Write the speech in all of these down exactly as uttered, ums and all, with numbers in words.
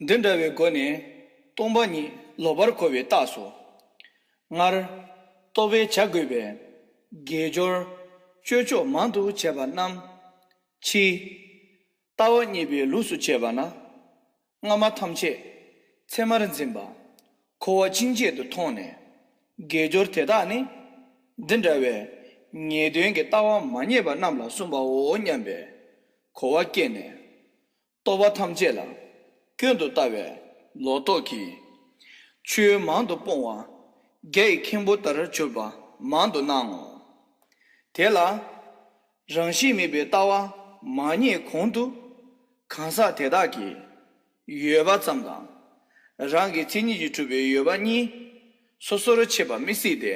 འདི་འདྲ་བའི་སྒོ་ནས་སྟོང་པ་ཉིད་ལོག་པར་གོ་བའི་རྟགས་སོ། སྔར་རྟོག་པས་བྱ་དགོས་པའི་དགེ་སྦྱོར་སྤྱོད་ཕྱོགས་མང་དུ་བྱས་པ་རྣམས་ཕྱིས་ལྟ་བ་གཉིས་པའི་ལུགས་སུ་བྱས་པ་ན། སྔ་མ་ཐམས་ཅད་མཚན་མར་འཛིན་པ་འཁོར་བ་ཕྱིན་ཆད་དུ་མཐོང་ནས། དགེ་སྦྱོར་དེ་དག་ནི་འདི་འདྲ་བའི་ངེས་དོན་གྱི་ལྟ་བ་མ་རྙེད་པ་རྣམས་ལ་གསུངས་པའོ་སྙམ་པའི་གོ་བ་སྐྱེས་ནས། རྟོག་པ་ཐམས་ཅད་ལ་སྐྱོན་དུ་ལྟ་བའི་ལོག་རྟོག་གིས། ཆོས་མང་དུ་སྤོང་བ་རྒྱ་ཡི་མཁན་པོ་ལྟར་གྱུར་པ་མང་དུ་སྣང་ངོ་། དེ་ལ་རང་བཞིན་མེད་པའི་ལྟ་བ་མ་རྙེད་གོང་དུ། གང་ཟག་དེ་དག་གིས་ཡོད་པ་ཙམ་དང་། རང་གི་མཚན་ཉིད་ཀྱིས་གྲུབ་པའི་ཡོད་པ་གཉིས་སོ་སོར་ཕྱེ་བ་མི་སྲིད་དེ།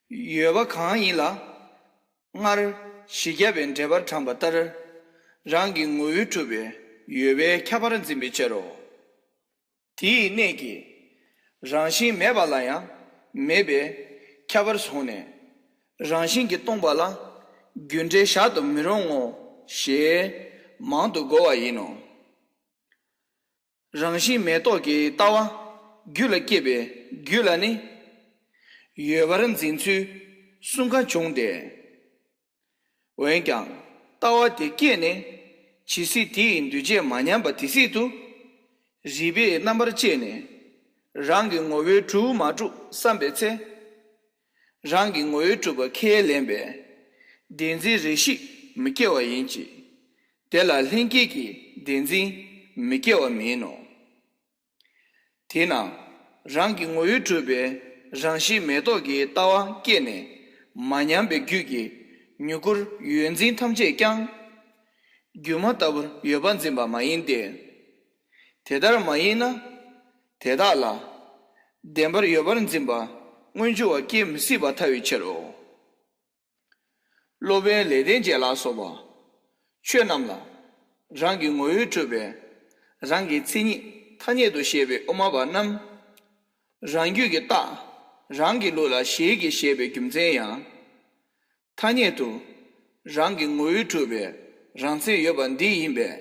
ཡོད་པ་གང་ཡིན་ལ། སྔར་བཞི་བརྒྱ་པའི་འགྲེལ་པར་དྲངས་པ་ལྟར། རང་གི་ངོ་བོས་གྲུབ་པའི་ཡོད་པས་ཁྱབ་པར་འཛིན་པའི་ཕྱིར་རོ། དེའི་གནད་ཀྱིས་རང་བཞིན་མེད་པ་ལ་ཡང་མེད་པས་ཁྱབ་པར་བཟུང་ནས། རང་བཞིན་གྱིས་སྟོང་པ་ལ་རྒྱུ་འབྲས་བཞག་ཏུ་མི་རུང་ངོ་ཞེས་མང་དུ་རྒོལ་བ་ཡིན་ནོ། རང་བཞིན་མེད་རྟོགས་ཀྱི་ལྟ་བ་རྒྱུད་ལ་སྐྱེས་པའི་རྒྱུད་ལ་ནི། ཡོད་པར་འཛིན་ཚུལ་གསུམ་ཀ་འབྱུང་སྟེ། འོན་ཀྱང་ལྟ་བ་དེ་སྐྱེས་ནས་ཇི་སྲིད་དེ་ཡི་འདུས་བྱས་མ་ཉམས་པ་དེ་སྲིད་དུ། རིགས་པས་རྣམ་པར་དཔྱད་ནས་རང་གི་ངོ་བོས་གྲུབ་མ་གྲུབ་བསམ་པའི་ཚེ། རང་གི་ངོ་བོས་གྲུབ་པ་ཁས་ལེན་པའི་བདེན་འཛིན་རེ་ཞིག་མི་སྐྱེ་བ་ཡིན་གྱི། དེ་ལ་ལྷན་སྐྱེས་ཀྱི་བདེན་འཛིན་མི་སྐྱེ་བ་མིན་ནོ། དེས་ན་རང་གི་ངོ་བོས་གྲུབ་པའི་རང་བཞིན་མེད་རྟོགས་ཀྱི་ལྟ་བ་སྐྱེས་ནས་མ་ཉམས་པའི་རྒྱུད་ཀྱི་མྱུ་གུར་ཡོད་འཛིན་ཐམས་ཅད་ཀྱང་སྒྱུ་མ་ལྟ་བུར་ཡོད་པར་འཛིན་པ་མ་ཡིན་ཏེ། དེ་ལྟར་མ་ཡིན་ན་དེ་དག་ལ་བདེན་པར་ཡོད་པར་འཛིན་པ་མངོན་གྱུར་བ་སྐྱེ་མི་སྲིད་པར་ཐལ་བའི་ཕྱིར་རོ། སློབ་དཔོན་ལེགས་ལྡན་འབྱེད་ལ་སོགས་པ་ཆོས་རྣམས་ལ་རང་གི་ངོ་བོས་གྲུབ་པའི་རང་གི་མཚན་ཉིད་ཐ་སྙད་དུ་བཞེད་པའི་དབུ་མ་པ་རྣམས། རང་རྒྱུད་ཀྱི་རྟགས་རང་གི་ལུགས་ལ་ཞེས་ཀྱིས་བཞེད་པའི་རྒྱུ་མཚན་ཡང་། ཐ་སྙད་དུ་རང་གི་ངོ་བོས་གྲུབ་པའི་རང་མཚན་ཡོད་པ་འདི་ཡིན་པས།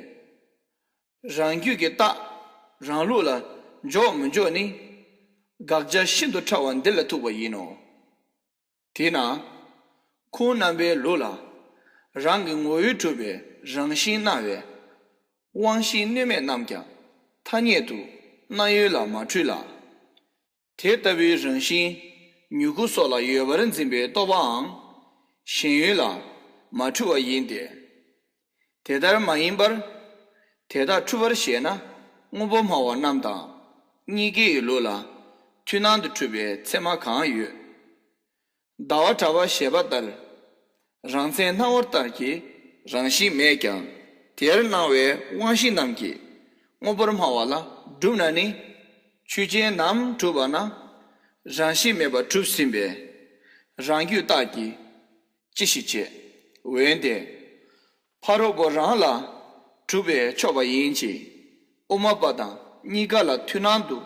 རང་རྒྱུད་ཀྱི་རྟགས་རང་ལུགས་ལ་འཇོག་མི་འཇོག་ནི་དགག་བྱ་ཤིན་ཏུ་ཕྲ་བ་འདི་ལ་ཐུག་པ་ཡིན་ནོ། དེས་ན་ཁོང་རྣམ་པའི་ལུགས་ལ་རང་གི་ངོ་བོས་གྲུབ་པའི་རང་བཞིན་སྣང་བའི་དབང་ཤེས་གནོད་མེད་རྣམས་ཀྱང་ཐ་སྙད་དུ་སྣང་ཡུལ་ལ་མ་འཁྲུལ་ལ། དེ་ལྟ་བུའི་རང་བཞིན་མྱུ་གུ་སོགས་ལ་ཡོད་པར་འཛིན་པའི་རྟོག་པའང་ཞེན་ཡུལ་ལ་མ་འཁྲུལ་བ་ཡིན་ཏེ། དེ་ལྟར་མ་ཡིན་པར་དེ་དག་འཁྲུལ་པར་བཞེད་ན་དངོས་པོ་སྨྲ་བ་རྣམས་དང་གཉིས་ཀའི་ལུགས་ལ་མཐུན་སྣང་དུ་འཁྲུལ་པའི་ཚད་མ་གང་ཡོད། ཟླ་བ་གྲགས་པ་བཞེད་པ་ལྟར་རང་མཚན་སྣང་བ་ལྟར་གྱི་རང་བཞིན་མེད་ཀྱང་དེར་སྣང་བའི་དབང་ཤེས་རྣམས་ཀྱིས་དངོས་པོར་སྨྲ་བ་ལ་གྲུབ་ན་ནི། ཆོས་ཅན་ནམ་གྲུབ་པ་ན་རང་བཞིན་མེད་པར་གྲུབ་ཟིན་པས་རང་རྒྱུད་རྟགས་ཀྱིས་ཅི་ཞིག་བྱེད། འོན་ཏེ་ཕ་རོལ་པོ་རང་ལ་གྲུབ་པས་ཆོག་པ་ཡིན་གྱི། དབུ་མ་པ་དང་གཉིས་ཀ་ལ་མཐུན་སྣང་དུ་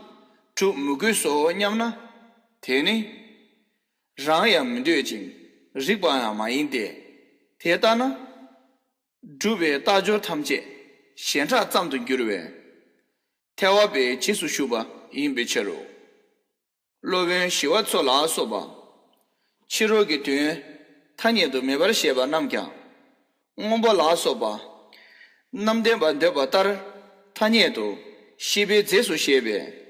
གྲུབ་མི་དགོས་སོ་སྙམ་ན། དེ་ནི་རང་ཡང་མི་འདོད་ཅིང་རིགས་པ་ཡང་མ་ཡིན་ཏེ། དེ་ལྟ་ན་གྲུབ་པའི་རྟགས་སྦྱོར་ཐམས་ཅད་ཞེན་ཁྲག་ཙམ་དུ་འགྱུར་བས་ཐལ་བ་པའི་རྗེས་སུ་ཞུགས་པ་ཡིན་པའི་ཕྱིར་རོ། སློབ་དཔོན་ཞི་བ་འཚོ་ལ་སོགས་པ། ཕྱི་རོལ་གྱི་དོན་ཐ་སྙད་དུ་མེད་པར་བཤད་པ་རྣམས་ཀྱང་། སྔོན་པོ་ལ་སོགས་པ་རྣམ་བདེན་པར་འདོད་པ་ལྟར་ཐ་སྙད་དུ་ཤེས་པའི་རྗེས་སུ་བཤད་པས།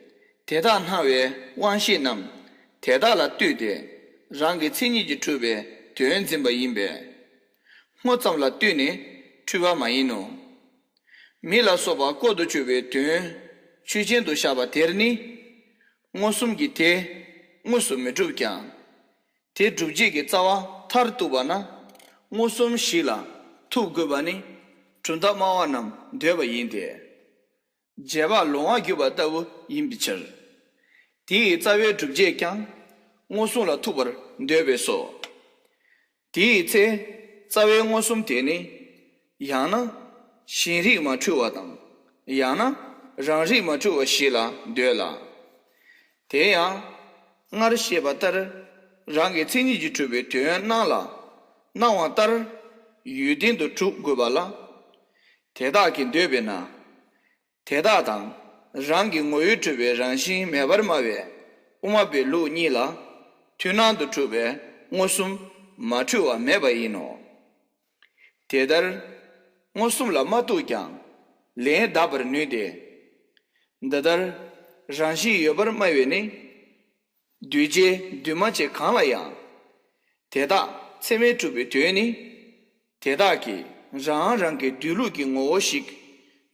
དེ་དག་སྣང་བའི་དབང་ཤེས་རྣམས་དེ་དག་ལ་ལྟོས་ཏེ་རང་གི་མཚན་ཉིད་ཀྱིས་གྲུབ་པའི་དོན་འཛིན་པ་ཡིན་པས། སྔོ་ཙམ་ལ་ལྟོས་ནས་འཁྲུལ་པ་མ་ཡིན་ནོ། མེ་ལ་སོགས་པ་བཀོལ་དུ་གྱུར་པའི་དོན་ཆོས་ཅན་དུ་བཞག་པ་དེར་ནི། མངོན་སུམ་གྱིས་དེ་དངོས་སུ་མི་གྲུབ་ཀྱང་། དེ་སྒྲུབ་བྱེད་ཀྱི་རྩ་བ་མཐར་གཏུགས་པ་ན། མངོན་སུམ་ཞིག་ལ་ཐུག་དགོས་པ་ནི་གྲུབ་མཐའ་སྨྲ་བ་རྣམས་འདོད་པ་ཡིན་ཏེ། རྗེས་དཔག་ལོང་བར་གྱུར་པ་ལྟ་བུ་ཡིན་པའི་ཕྱིར། དེ་ཡི་རྩ་བའི་སྒྲུབ་བྱེད་ཀྱང་མངོན་སུམ་ལ་ཐུག་པར་འདོད་པས་སོ། དེའི་ཚེ་རྩ་བའི་མངོན་སུམ་དེ་ནི། ཡང་ན་གཞན་རིག་མ་འཁྲུལ་བ་དང་། ཡང་ན་རང་རིག་མ་འཁྲུལ་བ་ཞིག་ལ་འདོད་ལ། དེ་ཡང་སྔར་བཤད་པ་ལྟར་རང་གི་མཚན་ཉིད་ཀྱིས་གྲུབ་པའི་དོན་སྣང་ལ་སྣང་བ་ལྟར་ཡུལ་ལྡན་དུ་གྲུབ་དགོས་པ་ལ། དེ་དག་གིས་འདོད་པས་ན། དེ་དག་དང་རང་གི་ངོ་བོས་གྲུབ་པའི་རང་བཞིན་མེད་པར་སྨྲ་བའི་དབུ་མ་པའི་ལུགས་གཉིས་ལ་མཐུན་སྣང་དུ་གྲུབ་པའི་མངོན་སུམ་མ་འཁྲུལ་བ་མེད་པ་ཡིན་ནོ། དེ་ལྟར་མངོན་སུམ་ལ་མ་གཏུགས་ཀྱང་ལན་གདབ་པར་ནུས་ཏེ། འདི་ལྟར་རང་བཞིན་ཡོད་པར་སྨྲ་བས་ནི། འདུས་བྱས་འདུས་མ་བྱས་གང་ལ་ཡང་། དེ་དག་ཚད་མས་གྲུབ་པའི་དོན་ནི། དེ་དག་གིས་རང་རང་གི་སྡོད་ལུགས་ཀྱི་ངོ་བོ་ཞིག་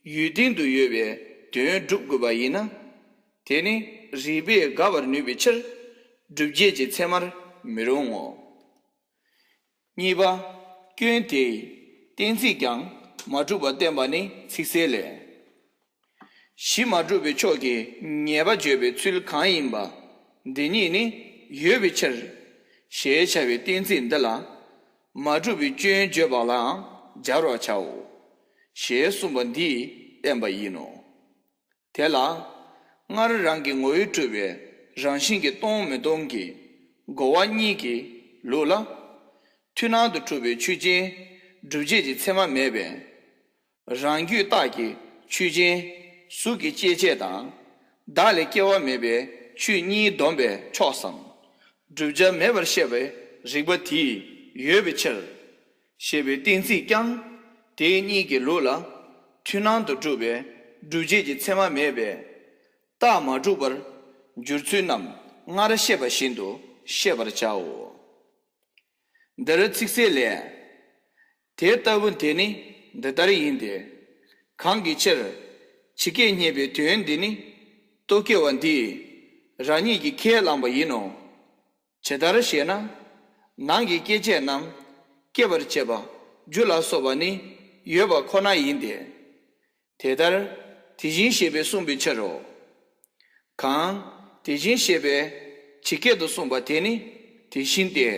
ཡུལ་སྟེང་དུ་ཡོད་པའི་དོན་སྒྲུབ་དགོས་པ་ཡིན་ན། དེ་ནི་རིགས་པས་དགག་པར་ནུས་པའི་ཕྱིར་སྒྲུབ་བྱེད་ཀྱི་ཚད་མར་མི་རུང་ངོ་། གཉིས་པ། སྐྱོན་དེས་གཏན་ཚིགས་ཀྱང་མ་གྲུབ་པ་བསྟན་པ་ནི་ཚིག་གསལ་ལས། གཞི་མ་གྲུབ་པའི་ཕྱོགས་ཀྱི་ཉེས་པ་བརྗོད་པའི་ཚུལ་གང་ཡིན་པ་འདི་ཉིད་ནི་ཡོད་པའི་ཕྱིར། ཞེས་བྱ་བའི་གཏན་ཚིགས་འདི་ལ་མ་གྲུབ་པའི་སྐྱོན་བརྗོད་པ་ལའང་སྦྱར་བར་བྱའོ། ཞེས་གསུངས་པ་འདིས་བསྟན་པ་ཡིན་ནོ། དེ་ལ་སྔར་རང་གི་ངོ་བོས་གྲུབ་པའི་རང་བཞིན་གྱིས་སྟོང་མི་སྟོང་གི་རྒོལ་བ་གཉིས་ཀྱི་ལུགས་ལ། མཐུན་སྣང་དུ་གྲུབ་པའི་ཆོས་ཅན་སྒྲུབ་བྱེད་ཀྱི་ཚད་མ་མེད་པས། རང་རྒྱུད་རྟགས་ཀྱི་ཆོས་ཅན་གཟུགས་ཀྱི་སྐྱེད་བྱེད་དང་། བདག་ལས་སྐྱེ་བ་མེད་པའི་ཆོས་གཉིས་བསྡོམས་པའི་ཕྱོགས་སམ། བསྒྲུབ་བྱ་མེད་པར་བཤད་པའི་རིགས་པ་དེས་ཡོད་པའི་ཕྱིར། ཞེས་པའི་གཏན་ཚིགས་ཀྱང་དེ་གཉིས་ཀྱི་ལུགས་ལ་མཐུན་སྣང་དུ་གྲུབ་པའི་སྒྲུབ་བྱེད་ཀྱི་ཚད་མ་མེད་པས། རྟགས་མ་གྲུབ་པར་འགྱུར་ཚུལ་རྣམས་སྔར་བཤད་པ་བཞིན་དུ་ཤེས་པར་བྱའོ། འདིར་ཚིག་གསལ་ལས། དེ་ལྟ་བུ་དེ་ནི་འདི་ལྟར་ཡིན་ཏེ། གང་གི་ཕྱིར་ཇི་སྐད་བསྙད་པའི་དོན་འདི་ནི་རྟོག་གེ་བ་འདིས་རང་ཉིད་ཀྱིས་ཁས་བླངས་པ་ཡིན་ནོ། ཇི་ལྟར་ཞེ་ན། ནང་གི་སྐྱེད་བྱེད་རྣམས་སྐྱེད་པར་བྱེད་པ་རྒྱུ་ལ་སོགས་པ་ནི་ཡོད་པ་ཁོ་ན་ཡིན་ཏེ། དེ་ལྟར་དེ་བཞིན་གཤེགས་པས་གསུངས་པའི་ཕྱིར་རོ། གང་དེ་བཞིན་གཤེགས་པས་ཇི་སྐད་དུ་གསུངས་པ་དེ་ནི་དེ་བཞིན་ཏེ།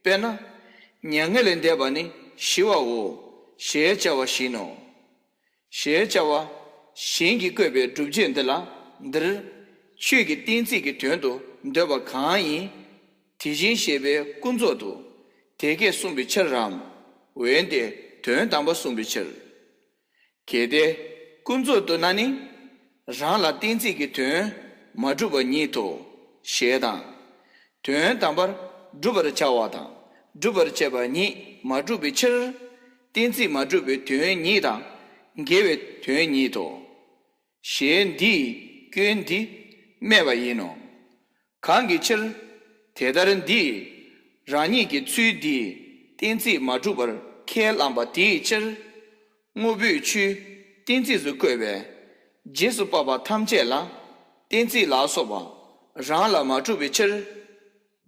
དཔེར་ན། མྱ་ངན་ལས་འདས་པ་ནི་ཞི་བའོ། ཞེས་བྱ་བ་བཞིན་ནོ། ཞེས་བྱ་བ་གཞན་གྱིས་བཀོད་པའི་སྒྲུབ་བྱེད་འདི་ལ་འདིར་ཆོས་ཀྱི་གཏན་ཚིགས་ཀྱི་དོན་དུ་འདོད་པ་གང་ཡིན། དེ་བཞིན་གཤེགས་པས་ཀུན་རྫོབ་ཏུ་དེ་སྐད་གསུངས་པའི་ཕྱིར་རམ། འོན་ཏེ་དོན་དམ་པ་གསུངས་པའི་ཕྱིར། གལ་ཏེ་ཀུན་རྫོབ་ཏུ་ན་ནི། རང་ལ་གཏན་ཚིགས་ཀྱི་དོན་མ་གྲུབ་པ་ཉིད་དོ། ཞེས་དང་། དོན་དམ་པར་བསྒྲུབ་པར་བྱ་བ་དང་སྒྲུབ་པར་བྱེད་པ་ཉིད་མ་གྲུབ་པའི་ཕྱིར། གཏན་ཚིགས་མ་གྲུབ་པའི་དོན་ཉིད་དང་འགལ་བའི་དོན་ཉིད་དོ། ཞེས་འདིས་སྐྱོན་འདི་སྨྲས་པ་ཡིན་ནོ། གང་གི་ཕྱིར། དེ་ལྟར་འདིས་རང་ཉིད་ཀྱི་ཚུལ་འདིས་གཏན་ཚིགས་མ་གྲུབ་པར་ཁས་བླངས་པ་དེའི་ཕྱིར། དངོས་པོས་ཆོས་གཏན་ཚིགས་སུ་བཀོད་པས་རྗེས་སུ་དཔག་པ་ཐམས་ཅད་ལ་གཏན་ཚིགས་ལ་སོགས་པ་རང་ལ་མ་གྲུབ་པའི་ཕྱིར།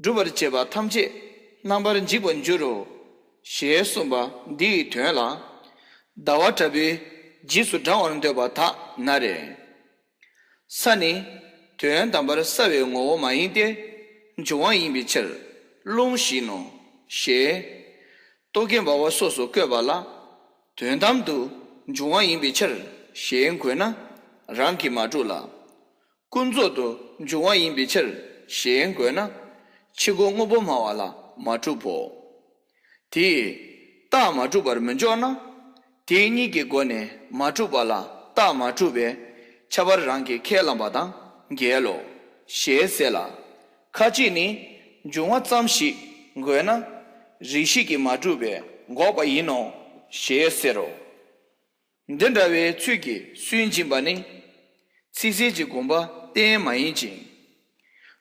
སྒྲུབ་པར་བྱེད་པ་ཐམས་ཅད་རྣམ་པར་འཇིག་པར་འགྱུར་རོ། ཞེས་གསུངས་པ་འདིའི་དོན་ལ། ཟླ་བ་གྲགས་པས་རྗེས་སུ་འབྲང་བར་འདོད་པ་དག་ན་རེ། ས་ནི་དོན་དམ་པར་སྲ་བའི་ངོ་བོ་མ་ཡིན་ཏེ། འབྱུང་བ་ཡིན་པའི་ཕྱིར་རླུང་བཞིན་ནོ། ཞེས་རྟོག་གེ་འབའ་བ་སོགས་སུ་བཀོད་པ་ལ། དོན་དམ་དུ་འབྱུང་བ་ཡིན་པའི་ཕྱིར་ཞེས་འགོད་ན་རང་གིས་མ་གྲུབ་ལ། ཀུན་རྫོབ་ཏུ་འབྱུང་བ་ཡིན་པའི་ཕྱིར་ཞེས་འགོད་ན་ཕྱི་རྒོལ་དངོས་པོ་སྨྲ་བ་ལ་མ་གྲུབ་བོ། དེས་རྟགས་མ་གྲུབ་པར་མི་འཇོག་ན། དེ་གཉིས་ཀྱི་སྒོ་ནས་མ་གྲུབ་པ་ལ་རྟགས་མ་གྲུབ་པས་ཁྱབ་པར་རང་གིས་ཁས་བླངས་པ་དང་འགལ་ལོ། ཞེས་ཟེར་ལ། ཁ་ཅིག་ནི་འབྱུང་བ་ཙམ་ཞིག་འགོད་ན་རིགས་ཤེས་ཀྱིས་མ་གྲུབ་པས་འགོག་པ་ཡིན་ནོ། ཞེས་ཟེར་རོ། འདི་འདྲ་བའི་ཚུལ་གྱིས་སུན་འབྱིན་པ་ནི། ཚིག་གསལ་གྱི་དགོངས་པ་བསྟན་མ་ཡིན་ཅིང་།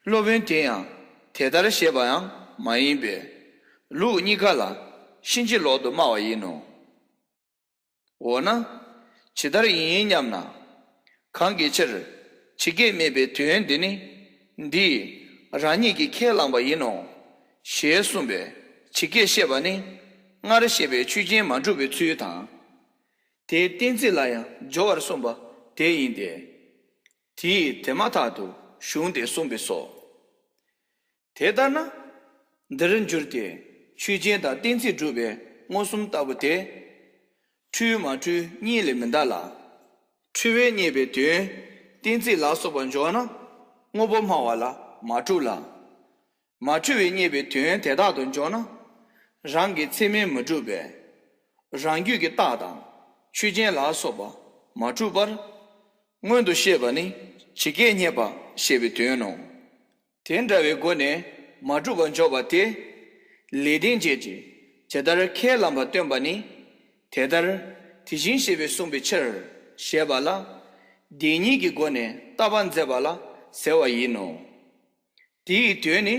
སློབ་དཔོན་དེ་ཡང་དེ་ལྟར་བཞེད་པ་ཡང་མ་ཡིན་པས། ལུགས་གཉིས་ཀ་ལ་ཕྱིན་ཅི་ལོག་ཏུ་སྨྲ་བ་ཡིན་ནོ། འོ་ན། ཇི་ལྟར་ཡིན་སྙམ་ན། གང་གི་ཕྱིར་ཇི་སྐད་སྨྲས་པའི་དོན་འདི་ནི། འདིས་རང་ཉིད་ཀྱིས་ཁས་བླངས་པ་ཡིན་ནོ། ཞེས་གསུངས་པས་ཇི་སྐད་བཤད་པ་ནི་སྔར་བཤད་པའི་ཆོས་ཅན་མ་གྲུབ་པའི་ཚུལ་དང་། དེའི་གཏན་ཚིགས་ལ་ཡང་སྦྱོར་བར་གསུངས་པ་དེ་ཡིན་ཏེ། དེས་དེ་མ་ཐག་ཏུ་གཞུང་དེ་གསུངས་པས་སོ། དེ་ལྟར་ན། འདིར་འགྱུར་ཏེ་ཆོས་ཅན་དང་གཏན་ཚིགས་སྒྲུབ་པའི་མངོན་སུམ་ལྟ་བུ་དེ། འཁྲུལ་མ་འཁྲུལ་གཉིས་ལས་མི་འདའ་ལ། འཁྲུལ་བས་བསྙད་པའི་དོན་གཏན་ཚིགས་ལ་སོགས་པ་འཇོག་ན་དངོས་པོ་སྨྲ་བ་ལ་མ་གྲུབ་ལ། མ་འཁྲུལ་བས་བསྙད་པའི་དོན་དེ་དག་ཏུ་འཇོག་ན་རང་གི་ཚད་མས་མི་གྲུབ་པས། རང་རྒྱུད་ཀྱི་རྟགས་དང་ཆོས་ཅན་ལ་སོགས་པ་མ་གྲུབ་པར། སྔོན་དུ་བཤད་པ་ནི་ཇི་སྐད་བསྙད་པ་ཞེས་པའི་དོན་ནོ། དེ་འདྲ་བའི་སྒོ་ནས་མ་གྲུབ་པར་འཇོག་པ་དེ། ལེགས་ལྡན་འབྱེད་ཀྱིས་ཇི་ལྟར་ཁས་བླངས་པ་སྟོན་པ་ནི། དེ་ལྟར་དེ་བཞིན་གཤེགས་པས་གསུངས་པའི་ཕྱིར་ཞེས་པ་ལ། བདེན་གཉིས་ཀྱི་སྒོ་ནས་བརྟག་པ་མཛད་པ་ལ་ཟེར་བ་ཡིན་ནོ། དེ་ཡི་དོན་ནི།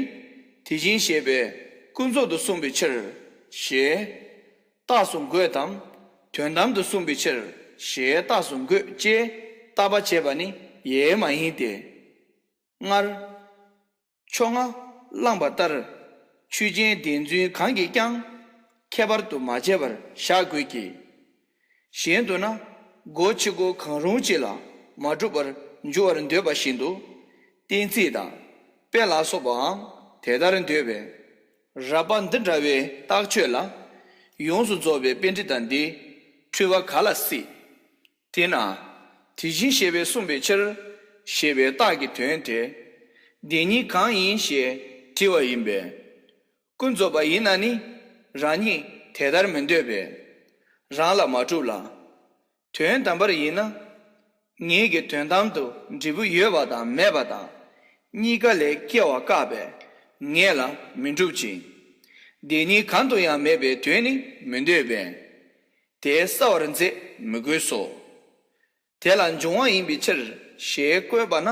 དེ་བཞིན་གཤེགས་པས་ཀུན་རྫོབ་ཏུ་གསུངས་པའི་ཕྱིར་ཞེས་རྟགས་སུ་འགོད་དམ། དོན་དམ་དུ་གསུངས་པའི་ཕྱིར་ཞེས་རྟགས་སུ་འགོད་ཅེས་བརྟག་པ་བྱས་པ་ནི་ཡེ་མ་ཡིན་ཏེ། སྔར། ཕྱོགས་སྔ་བླངས་པ་ལྟར་ཆོས་ཅན་བདེན་རྫུན་གང་གིས་ཀྱང་ཁྱད་པར་དུ་མ་བྱས་པར་བཞག་དགོས་ཀྱི། གཞན་དུ་ན་སྒོ་ཕྱི་སྒོ་གང་རུང་གཅིག་ལ་མ་གྲུབ་པར་འགྱུར་བར་འདོད་པ་བཞིན་དུ། གཏན་ཚིགས་དང་དཔེ་ལ་སོགས་པའང་དེ་ལྟར་འདོད་པས། རབ་པ་འདི་འདྲ་བའི་རྟགས་ཆོས་ལ་ཡོངས་སུ་རྫོགས་པའི་པཎྜི་ཏ་འདིས་འཁྲུལ་པ་ག་ལ་སྲིད། དེས་ན། དེ་བཞིན་གཤེགས་པས་གསུངས་པའི་ཕྱིར་ཞེས་པའི་རྟགས་ཀྱི་དོན་དེ། བདེན་གཉིས་གང་ཡིན་ཞེས་དྲི་བ་ཡིན་པས། ཀུན་རྫོབ་པ་ཡིན་ན་ནི་རང་ཉིད་དེ་ལྟར་མི་འདོད་པས། རང་ལ་མ་གྲུབ་ལ། དོན་དམ་པར་ཡིན་ན། ངེད་ཀྱི་དོན་དམ་དུ་འབྲས་བུ་ཡོད་པ་དང་མེད་པ་དང་། གཉིས་ཀ་ལས་སྐྱེ་བ་བཀག་པས་ངེད་ལ་མི་འགྲུབ་ཅིང་། བདེན་གཉིས་གང་དུ་ཡང་མེད་པའི་དོན་ནི་མི་འདོད་པས། དེ་གསལ་བར་མཛད་མི་དགོས་སོ། དེ་ལ་འབྱུང་བ་ཡིན་པའི་ཕྱིར་ཞེས་བཀོད་པ་ན།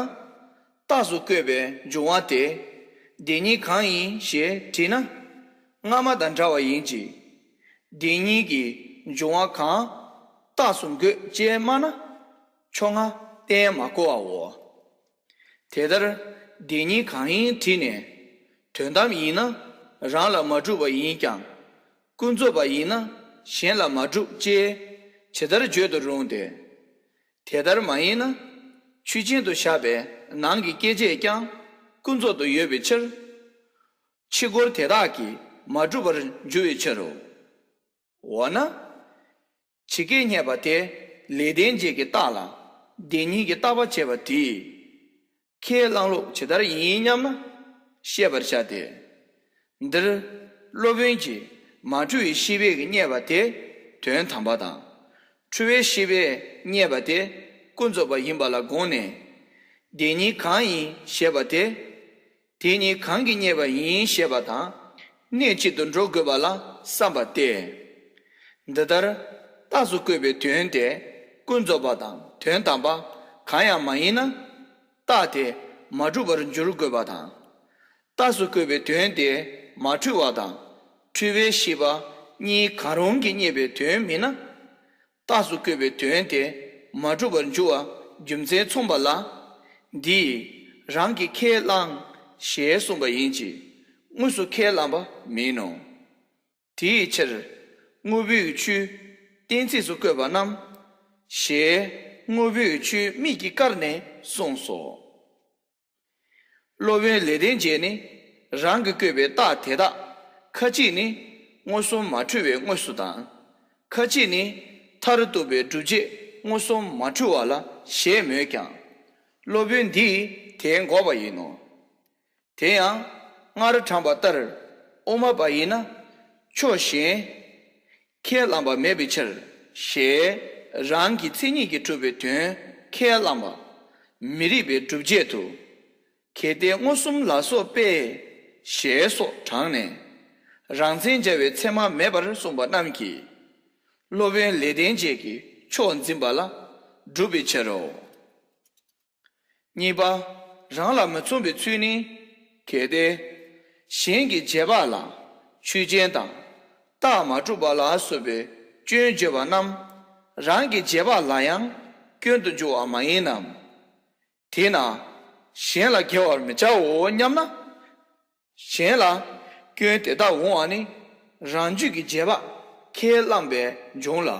རྟགས་སུ་བཀོད་པའི་འབྱུང་བ་དེ། བདེན་གཉིས་གང་ཡིན་ཞེས་དྲིས་ན། སྔ་མ་དང་འདྲ་བ་ཡིན་གྱི། བདེན་གཉིས་ཀྱི་འབྱུང་བ་གང་རྟགས་སུ་འགོད་ཅེས་སྨྲ་ན། ཕྱོགས་སྔ་བསྟན་མ་གོ་བའོ། དེ་ལྟར་བདེན་གཉིས་གང་ཡིན་དྲིས་ནས། དོན་དམ་ཡིན་ན་རང་ལ་མ་གྲུབ་པ་ཡིན་ཀྱང་། ཀུན་རྫོབ་པ་ཡིན་ན་གཞན་ལ་མ་གྲུབ་ཅེས་ཇི་ལྟར་བརྗོད་དུ་རུང་སྟེ། དེ་ལྟར་མ་ཡིན་ན་ཆོས་ཅན་དུ་བཞག་པའི་ནང་གི་སྐྱེ་མཆེད་ཀྱང་ཀུན་རྫོབ་ཏུ་ཡོད་པའི་ཕྱིར། ཕྱི་རྒོལ་དེ་དག་གིས་མ་གྲུབ་པར་འགྱུར་བའི་ཕྱིར་རོ། འོ་ན། ཇི་སྐད་བསྙད་པ་དེ་ལེགས་ལྡན་འབྱེད་ཀྱི་རྟགས་ལ་བདེན་གཉིས་ཀྱི་བརྟག་པ་བྱས་པ་དེས། ཁས་བླངས་ལུགས་ཇི་ལྟར་ཡིན་སྙམ་ན་བཤད་པར་བྱ་སྟེ། འདིར་སློབ་དཔོན་གྱིས་མ་འཁྲུལ་བའི་ཤེས་པས་བསྙད་པ་དེ་དོན་དམ་པ་དང་། འཁྲུལ་བའི་ཤེས་པས་བསྙད་པ་དེ་ཀུན་རྫོབ་པ་ཡིན་པ་ལ་དགོངས་ནས། བདེན་གཉིས་གང་ཡིན་ཞེས་པ་དེ། དེ་གཉིས་གང་གིས་བསྙད་པ་ཡིན་ཞེས་པ་དང་། གནད་གཅིག་ཏུ་འགྲོ་དགོས་པ་ལ་བསམ་པ་སྟེ། འདི་ལྟར་རྟགས་སུ་བཀོད་པའི་དོན་དེ་ཀུན་རྫོབ་པ་དང་དོན་དམ་པ་གང་ཡང་མ་ཡིན་ན། རྟགས་དེ་མ་གྲུབ་པར་འགྱུར་དགོས་པ་དང་། རྟགས་སུ་བཀོད་པའི་དོན་དེ་མ་འཁྲུལ་བ་དང་འཁྲུལ་བའི་ཤེས་པ་གཉིས་གང་རུང་གིས་བསྙད་པའི་དོན་མིན་ན། རྟགས་སུ་བཀོད་པའི་དོན་དེ་མ་གྲུབ་པར་འགྱུར་བ་རྒྱུ་མཚན་མཚུངས་པ་ལ། འདིས་རང་གིས་ཁས་བླངས་ཞེས་གསུངས་པ་ཡིན་གྱི། དངོས་སུ་ཁས་བླངས་པ་མིན་ནོ། དེའི་ཕྱིར་དངོས་པོའི་ཆོས་གཏན་ཚིགས་སུ་བཀོད་པ་རྣམས། ཞེས་དངོས་པོའི་ཆོས་དམིགས་ཀྱིས་བཀར་ནས་གསུངས་སོ། སློབ་དཔོན་ལེགས་ལྡན་འབྱེད་ནི། རང་གིས་བཀོད་པའི་རྟགས་དེ་དག་ཁ་ཅིག་ནི་མངོན་སུམ་མ་འཁྲུལ་བའི་དངོས་སུ་དང་། ཁ་ཅིག་ནི་མཐར་ཐུག་པའི་སྒྲུབ་བྱེད་མངོན་སུམ་མ་འཁྲུལ་བ་ལ་བཞེད་མོད་ཀྱང་། སློབ་དཔོན་འདིས་དེ་འགོག་པ་ཡིན་ནོ། དེ་ཡང་སྔར་དྲངས་པ་ལྟར་དབུ་མ་པ་ཡིན་ན་ཕྱོགས་གཞན། ཁས་བླངས་པ་མེད་པའི་ཕྱིར་ཞེས་རང་གི་མཚན་ཉིད་ཀྱིས་གྲུབ་པའི་དོན་ཁས་བླངས་པ། མི་རིགས་པའི་སྒྲུབ་བྱེད་དུ། གལ་ཏེ་མངོན་སུམ་ལ་སོགས་པས་ཞེས་སོགས་དྲངས་ནས། རང་མཚན་སྦྱར་བའི་ཚད་མ་མེད་པར་གསུངས་པ་རྣམས་ཀྱིས། སློབ་དཔོན་ལེགས་ལྡན་འབྱེད་ཀྱི་ཕྱོགས་འཛིན་པ་ལ་གྲུབ་པའི་ཕྱིར་རོ། གཉིས་པ། རང་ལ་མི་མཚུངས་པའི་ཚུལ་ནི། གལ་ཏེ། གཞན་གྱི་རྗེས་དཔག་ལ་ཆོས་ཅན་དང་རྟགས་མ་གྲུབ་པ་ལ་སོགས་པའི་སྐྱོན་བརྗོད་པ་རྣམས་རང་གི་རྗེས་དཔག་ལ་ཡང་སྐྱོན་དུ་འགྱུར་བ་མ་ཡིན་ནམ། དེས་ན་གཞན་ལ་འགེལ་བར་མི་བྱའོ་སྙམ་ན། གཞན་ལ་སྐྱོན་དེ་དག་འོང་བ་ནི་རང་རྒྱུད་ཀྱི་རྗེས་དཔག་ཁས་བླངས་པས་འབྱུང་ལ།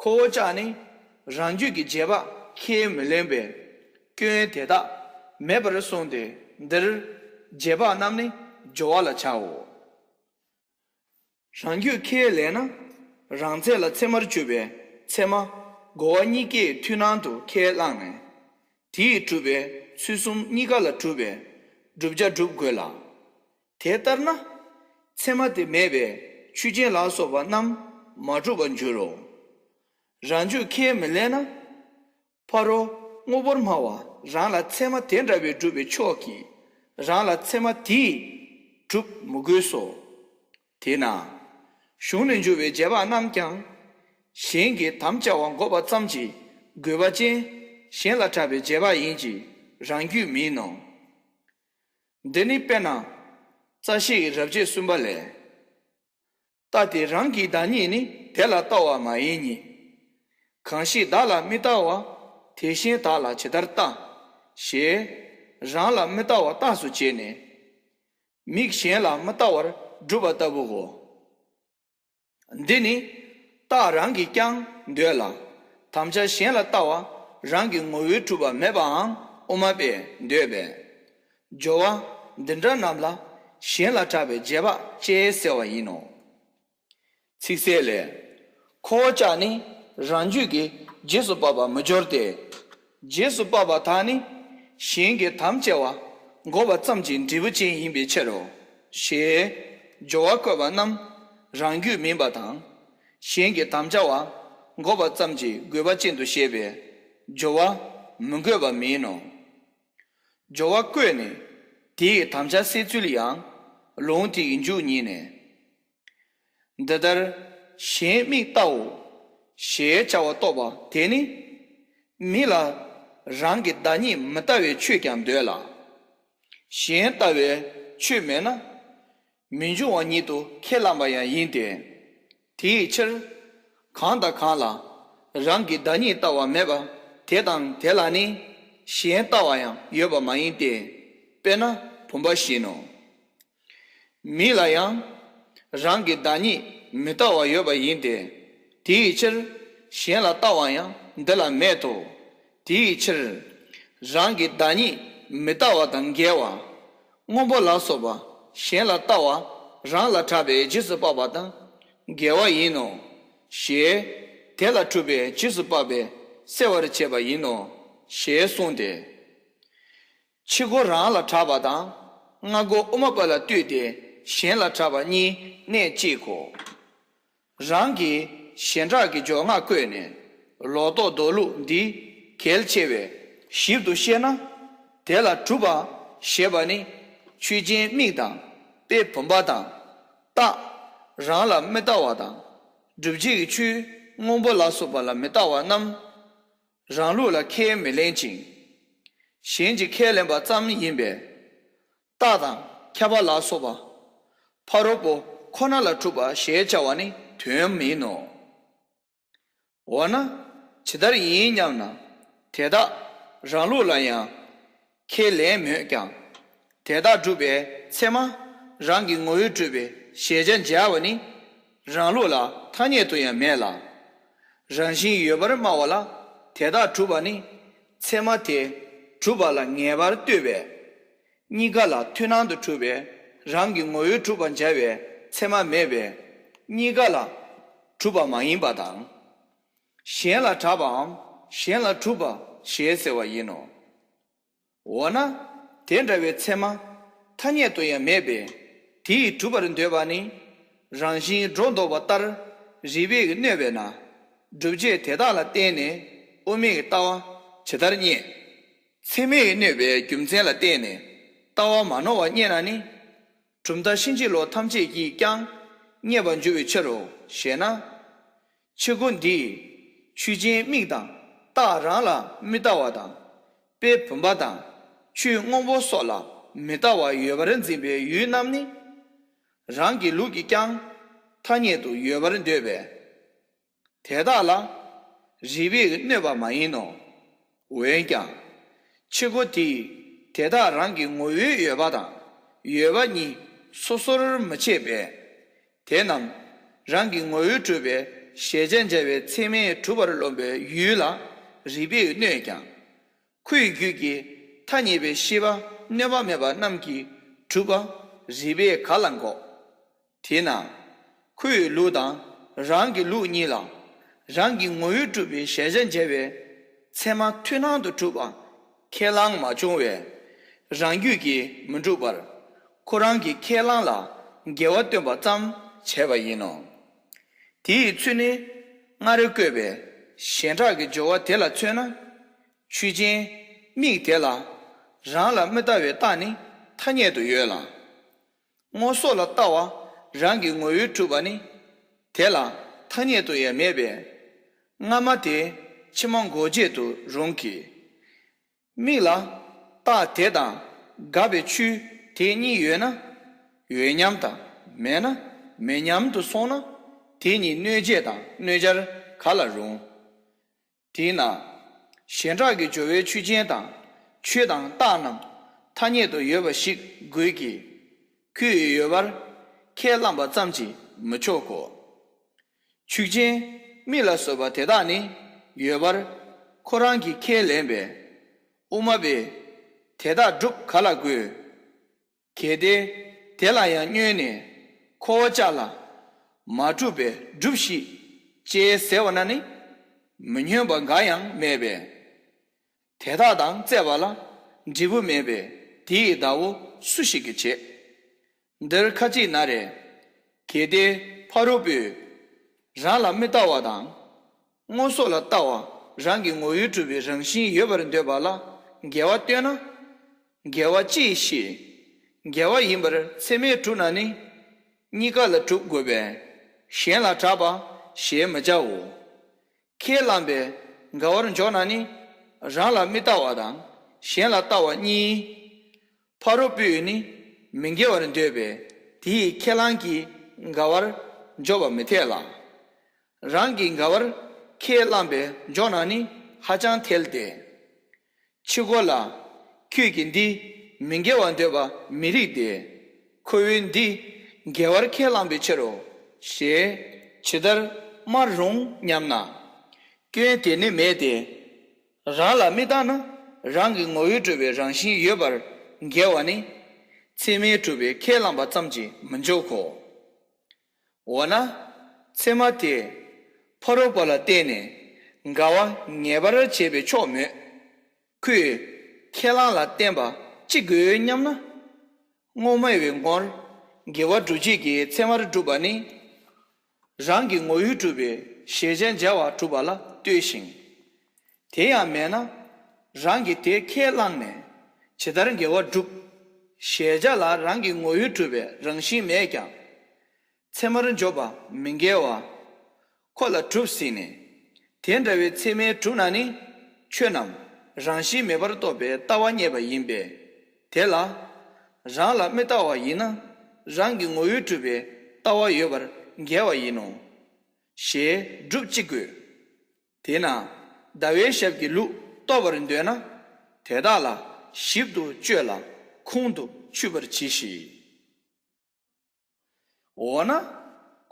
ཁོ་བོ་ཅག་ནི་རང་རྒྱུད་ཀྱི་རྗེས་དཔག་ཁས་མི་ལེན་པས་སྐྱོན་དེ་དག་མེད་པར་གསུངས་ཏེ་འདིར་རྗེས་དཔག་རྣམས་ནི་སྦྱོར་བ་ལ་བྱའོ། རང་རྒྱུད་ཁས་ལེན་ན་རང་ཚད་ལ་ཚད་མར་གྱུར་པའི་ཚད་མ་རྒོལ་བ་གཉིས་ཀས་མཐུན་སྣང་དུ་ཁས་བླངས་ནས། དེས་གྲུབ་པའི་ཚུལ་གསུམ་གཉིས་ཀ་ལ་གྲུབ་པའི་བསྒྲུབ་བྱ་སྒྲུབ་དགོས་ལ། དེ་ལྟར་ན། ཚད་མ་དེ་མེད་པའི་ཆོས་ཅན་ལ་སོགས་པ་རྣམས་མ་གྲུབ་པར་འགྱུར་རོ། རང་རྒྱུད་ཁས་མི་ལེན་ན། ཕ་རོལ་ དངོས་པོར་སྨྲ་བ་རང་ལ་ཚད་མ་དེ་འདྲ་བའི་སྒྲུབ་པའི་ཕྱོགས་ཀྱིས་རང་ལ་ཚད་མ་དེས་སྒྲུབ་མི་དགོས་སོ། དེས་ན། གཞུང་ནས་འཇུག་པའི་རྗེས་དཔག་རྣམས་ཀྱང་། གཞན་གྱིས་དམ་བཅའ་བ་འགོག་པ་ཙམ་གྱི་དགོས་པ་ཅན་གཞན་ལ་གྲགས་པའི་རྗེས་དཔག་ཡིན་གྱི་རང་རྒྱུད་མིན་ནོ། འདི་ནི་དཔེར་ན། རྩ་ཤེའི་རབ་བྱེད་གསུམ་པ་ལས། རྟ་དེ་རང་གི་བདག་ཉིད་ནི་དེ་ལ་ལྟ་བ་མ་ཡིན་ཉིད། གང་ཞིག་བདག་ལ་མི་ལྟ་བ། དེ་བཞིན་བདག་ལ་ཇི་ལྟར་ལྟ། ཞེས་རང་ལ་མི་ལྟ་བ་རྟགས་སུ་བྱས་ནས། མིག་གཞན་ལ་མི་ལྟ་བར་སྒྲུབ་པ་ལྟ་བུའོ། འདི་ནི་རྟགས་རང་གིས་ཀྱང་འདོད་ལ། དམ་བཅའ་གཞན་ལ་ལྟ་བ་རང་གི་ངོ་བོས་གྲུབ་པ་མེད་པའང་དབུ་མ་པས་འདོད་པས། སྦྱོར་བ་འདི་འདྲ་རྣམས་ལ་གཞན་ལ་གྲགས་པའི་རྗེས་དཔག་ཅེས་ཟེར་བ་ཡིན་ནོ། ཚིག་གསལ་ལས། ཁོ་བོ་ཅག་ནི་རང་རྒྱུད་ཀྱི་རྗེས་སུ་དཔག་པ་མི་སྦྱོར་ཏེ། རྗེས་སུ་དཔག་པ་དག་ནི་གཞན་གྱི་དམ་བཅའ་བ་འགོག་པ་ཙམ་གྱི་འབྲས་བུ་ཅན་ཡིན་པའི་ཕྱིར་རོ། ཞེས་སྦྱོར་བ་བཀོད་པ་རྣམས་རང་རྒྱུད་མིན་པ་དང་། གཞན་གྱི་དམ་བཅའ་བ་འགོག་པ་ཙམ་གྱི་དགོས་པ་ཅན་དུ་བཤད་པས་སྦྱོར་བ་མི་དགོས་པ་མིན་ནོ། སྦྱོར་བ་བཀོད་ནས་དེའི་དམ་བཅའ་སེལ་ཚུལ་ཡང་ལུང་དེའི་མཇུག་ཉིད་ནས། འདི་ལྟར་གཞན་མིག་ལྟའོ། ཞེས་བྱ་བ་རྟོགས་པ་དེ་ནི། མི་ལ་རང་གི་བདག་ཉིད་མི་ལྟ་བའི་ཆོས་ཀྱང་འདོད་ལ། གཞན་ལྟ་བའི་ཆོས་མེད་ན། མི་འབྱུང་བ་ཉིད་དུ་ཁས་བླངས་པ་ཡང་ཡིན་ཏེ། དེའི་ཕྱིར། གང་དང་གང་ལ་རང་གི་བདག་ཉིད་ལྟ་བ་མེད་པ་དེ་དང་དེ་ལ་ནི་གཞན་ལྟ་བ་ཡང་ཡོད་པ་མ་ཡིན་ཏེ། དཔེར་ན་བུམ་པ་བཞིན་ནོ། མི་ལ་ཡང་རང་གི་བདག་ཉིད་མི་ལྟ་བ་ཡོད་པ་ཡིན་ཏེ། དེའི་ཕྱིར་གཞན་ལ་ལྟ་བ་ཡང་འདི་ལ་མེད་དོ། དེའི་ཕྱིར་རང་གི་བདག་ཉིད་མི་ལྟ་བ་དང་འགལ་བ། སྔོན་པོ་ལ་སོགས་པ་གཞན་ལ་ལྟ་བ་རང་ལ་གྲགས་པའི་རྗེས་སུ་དཔག་པ་དང་འགལ་བ་ཡིན་ནོ། ཞེས་དེ་ལ་གྲུབ་པའི་རྗེས་སུ་དཔག་པས་སེལ་བར་བྱེད་པ་ཡིན་ནོ། ཞེས་གསུངས་ཏེ། ཕྱི་རྒོལ་རང་ལ་གྲགས་པ་དང་སྔ་རྒོལ་དབུ་མ་པ་ལ་ལྟོས་ཏེ་གཞན་ལ་གྲགས་པ་གཉིས་གནད་གཅིག་གོ། རང་གིས་གཞན་གྲགས་ཀྱི་སྦྱོར་སྔགས་བཀོད་ནས་ལོག་རྟོག་འདོར་ལུགས་འདི་གལ་ཆེ་བས་ཞིབ་ཏུ་བཤད་ན། དེ་ལ་གྲུབ་པ་ཞེས་པ་ནི་ཆོས་ཅན་མིག་དང་དཔེ་བུམ་པ་དང་རྟགས་རང་ལ་མི་ལྟ་བ་དང་སྒྲུབ་བྱེད་ཀྱི་ཆོས་སྔོན་པོ་ལ་སོགས་པ་ལ་མི་ལྟ་བ་རྣམས། རང་ལུགས་ལ་ཁས་མི་ལེན་ཅིང་། གཞན་གྱིས་ཁས་ལེན་པ་ཙམ་ཡིན་པས། རྟགས་དང་ཁྱབ་པ་ལ་སོགས་པ། ཕ་རོལ་པོ་ཁོ་ན་ལ་གྲུབ་པ་ཞེས་བྱ་བ་ནི་དོན་མིན་ནོ། འོ་ན་ཇི་ལྟར་ཡིན་སྙམ་ན། དེ་དག་རང་ལུགས་ལ་ཡང་ཁས་ལེན་མོད་ཀྱང་། དེ་དག་སྒྲུབ་པའི་ཚད་མ་རང་གི་ངོ་བོས་གྲུབ་པའི་གཞལ་བྱ་འཇལ་བ་ནི་རང་ལུགས་ལ་ཐ་སྙད་དུ་ཡང་མེད་ལ། རང་བཞིན་ཡོད་པར་སྨྲ་བ་ལ་དེ་དག་གྲུབ་པ་ནི་ཚད་མ་དེ་གྲུབ་པ་ལ་ངེས་པར་ལྟོས་པས། གཉིས་ཀ་ལ་མཐུན་སྣང་དུ་གྲུབ་པའི་རང་གི་ངོ་བོས་གྲུབ་པར་འཇལ་བའི་ཚད་མ་མེད་པས་གཉིས་ཀ་ལ་གྲུབ་པ་མ་ཡིན་པ་དང་། གཞན་ལ་གྲགས་པའམ་གཞན་ལ་གྲུབ་པ་ཞེས་ཟེར་བ་ཡིན་ནོ། འོ་ན་དེ་འདྲ་བའི་ཚད་མ་ཐ་སྙད་དུ་ཡང་མེད་པས་དེ་ཡིས་གྲུབ་པར་འདོད་པ་ནི་རང་བཞིན་སྒྲོ་འདོགས་པ་ལྟར་རིགས་པས་གནོད་པས་ན། སྒྲུབ་བྱེད་དེ་དག་ལ་བརྟེན་ནས་དབུ་མའི་ལྟ་བ་ཇི་ལྟར་རྙེད། ཚད་མས་གནོད་པའི་རྒྱུ་མཚན་ལ་བརྟེན་ནས་ལྟ་བ་མ་ནོར་བ་རྙེད་ན་ནི། གྲུབ་མཐའ་ཕྱིན་ཅི་ལོག་ཐམས་ཅད་ཀྱིས་ཀྱང་རྙེད་པར་འགྱུར་བའི་ཕྱིར་རོ་ཞེ་ན། ཕྱི་རྒོལ་འདིས་ཆོས་ཅན་མིག་དང་རྟགས་རང་ལ་མི་ལྟ་བ་དང་། དཔེ་བུམ་པ་དང་ཆོས་སྔོན་པོ་སོགས་ལ་མི་ལྟ་བ་ཡོད་པར་འཛིན་པའི་ཡུལ་རྣམས་ནི། རང་གི་ལུགས་ཀྱིས་ཀྱང་ཐ་སྙད་དུ་ཡོད་པར་འདོད་པས། དེ་དག་ལ་རིགས་པས་གནོད་པ་མ་ཡིན་ནོ། འོན་ཀྱང་། ཕྱི་རྒོལ་དེས་དེ་དག་རང་གི་ངོ་བོའི་ཡོད་པ་དང་ཡོད་པ་གཉིས་སོ་སོར་མི་ཕྱེད་པས། དེ་རྣམས་རང་གི་ངོ་བོས་གྲུབ་པའི་གཞལ་བྱ་འཇལ་བའི་ཚད་མས་གྲུབ་པར་རློམ་པའི་ཡུལ་ལ་རིགས་པས་གནོད་ཀྱང་། ཁོའི་རྒྱུད་ཀྱི་ཐ་སྙད་པའི་ཤེས་པ་གནོད་པ་མེད་པ་རྣམས་ཀྱིས་གྲུབ་པ་རིགས་པས་ག་ལ་འགོག། དེས་ན། ཁོའི་ལུགས་དང་རང་གི་ལུགས་གཉིས་ལ་རང་གི་ངོ་བོས་གྲུབ་པའི་གཞལ་བྱ་འཇལ་བའི་ཚད་མ་མཐུན་སྣང་དུ་གྲུབ་པ་ཁས་བླངས་མ་བྱུང་བས། རང་རྒྱུད་ཀྱིས་མི་འགྲུབ་པར་ཁོ་རང་གི་ཁས་བླངས་ལ་འགལ་བ་སྟོན་པ་ཙམ་བྱས་པ་ཡིན་ནོ། དེའི་ཚུལ་ནི་སྔར་བཀོད་པའི་གཞན་གྲགས་ཀྱི་སྦྱོར་བ་དེ་ལ་མཚོན་ན། ཆོས་ཅན། མིག་དེ་ལ་རང་ལ་མི་ལྟ་བའི་རྟགས་ནི་ཐ་སྙད་དུ་ཡོད་ལ། སྔོ་སོགས་ལ་ལྟ་བ་རང་གི་ངོ་བོས་གྲུབ་པ་ནི་དེ་ལ་ཐ་སྙད་དུ་ཡང་མེད་པས། སྔ་མ་དེ་ཕྱི་མ་འགོག་བྱེད་དུ་རུང་གི། མིག་ལ་རྟགས་དེ་དང་དགག་པའི་ཆོས་དེ་གཉིས་ཡོད་ན་ཡོད་མཉམ་དང་མེད་ན་མེད་མཉམ་དུ་སོང་ན་དེ་གཉིས་གནོད་བྱེད་དང་གནོད་བྱར་ག་ལ་རུང་། དེས་ན། གཞན་གྲགས་ཀྱི་སྦྱོར་བའི་ཆོས་ཅན་དང་ཆོས་དང་རྟགས་རྣམས་ཐ་སྙད་དུ་ཡོད་པ་ཞིག་དགོས་ཀྱི། ཁོས་ཡོད་པར་ཁས་བླངས་པ་ཙམ་གྱིས་མི་ཆོག་གོ། ཆོས་ཅན། མིག་ལ་སོགས་པ་དེ་དག་ནི་ཡོད་པར་ཁོ་རང་གིས་ཁས་ལེན་པས། དབུ་མ་པས་དེ་དག་སྒྲུབ་ག་ལ་དགོས། གལ་ཏེ་དེ་ལ་ཡང་བསྙོན་ནས་ཁོ་བོ་ཅག་ལ་མ་གྲུབ་པས་སྒྲུབས་ཤིག་ཅེས་ཟེར་བ་ན་ནི་མི་སྙོན་པ་འགའ་ཡང་མེད་པས། དེ་དག་དང་རྩད་པ་ལ་འབྲས་བུ་མེད་པས་དེ་ཡི་བདག་པོ་སུ་ཞིག་གིས་བྱེད། འདིར་ཁ་ཅིག་ན་རེ། གལ་ཏེ་ཕ་རོལ་པོས་རང་ལ་མི་ལྟ་བ་དང་། སྔོ་སོགས་ལ་ལྟ་བ་རང་གི་ངོ་བོས་གྲུབ་པའི་རང་བཞིན་ཡོད་པར་འདོད་པ་ལ་འགལ་བ་སྟོན་ན། འགལ་བ་ཅི་ཞེས། འགལ་བ་ཡིན་པར་ཚད་མས་གྲུབ་ན་ནི། གཉིས་ཀ་ལ་གྲུབ་དགོས་པས་གཞན་ལ་གྲགས་པ་ཞེས་མི་བྱའོ། ཁས་བླངས་པས་འགལ་བར་འཇོག་ན་ནི་རང་ལ་མི་ལྟ་བ་དང་གཞན་ལ་ལྟ་བ་གཉིས། ཕ་རོལ་པོས་ནི་མི་འགལ་བར་འདོད་པས་དེ་ཡི་ཁས་བླངས་ཀྱིས་འགལ་བར་འཇོག་པ་མི་འཐད་ལ། རང་གིས་འགལ་བར་ཁས་བླངས་པས་འཇོག་ན་ནི་ཧ་ཅང་ཐལ་ཏེ། ཕྱི་རྒོལ་ལ། ཁྱོད་ཀྱིས་འདི་མི་འགལ་བར་འདོད་པ་མི་རིགས་ཏེ། ཁོ་བོས་འདི་འགལ་བར་ཁས་བླངས་པའི་ཕྱིར་རོ། ཞེས་ཇི་ལྟར་སྨྲ་རུང་སྙམ་ན། སྐྱོན་དེ་ནི་མེད་དེ། རང་ལ་མི་ལྟ་ན་རང་གི་ངོ་བོས་གྲུབ་པའི་རང་བཞིན་ཡོད་པར་འགལ་བ་ནི་ཚད་མས་གྲུབ་པའི་ཁས་བླངས་པ་ཙམ་གྱིས་མི་འཇོག་གོ། འོ་ན། ཚད་མ་དེས་ཕ་རོལ་པོ་ལ་བརྟེན་ནས་འགལ་བ་ངེས་པར་བྱེད་པས་ཆོག་མོད། ཁོས་ཁས་བླངས་ལ་བརྟེན་པ་ཅི་དགོས་སྙམ་ན། སྔོན་སྨྲ་བའི་ངོར་འགལ་བ་སྒྲུབ་བྱེད་ཀྱི་ཚད་མར་གྲུབ་པ་ནི། རང་གི་ངོ་བོས་གྲུབ་པའི་གཞལ་བྱ་འཇལ་བར་གྲུབ་པ་ལ་ལྟོས་ཤིང་། དེ་ཡང་མེད་ན་རང་གིས་དེ་ཁས་བླངས་ནས་ཇི་ལྟར་འགལ་བ་སྒྲུབ། གཞལ་བྱ་ལ་རང་གི་ངོ་བོས་གྲུབ་པའི་རང་བཞིན་མེད་ཀྱང་། ཚད་མར་འཇོག་པ་མི་འགལ་བ། ཁོ་ལ་གྲུབ་ཟིན་ནས། དེ་འདྲ་བའི་ཚད་མས་གྲུབ་ན་ནི། ཆོས་རྣམས་རང་བཞིན་མེད་པར་རྟོགས་པའི་ལྟ་བ་རྙེད་པ་ཡིན་པས། དེ་ལ། རང་ལ་མི་ལྟ་བ་ཡིན་ན། རང་གི་ངོ་བོས་གྲུབ་པའི་ལྟ་བ་ཡོད་པར་འགལ་བ་ཡིན་ནོ། ཞེས་སྒྲུབ་ཅི་དགོས། དེས་ན། ཟླ་བའི་ཞབས་ཀྱི་ལུགས་རྟོགས་པར་འདོད་ན། དེ་དག་ལ་ཞིབ་ཏུ་དཔྱོད་ལ་ཁུངས་སུ་ཆུད་པར་གྱིས་ཤིག་འོ་ན།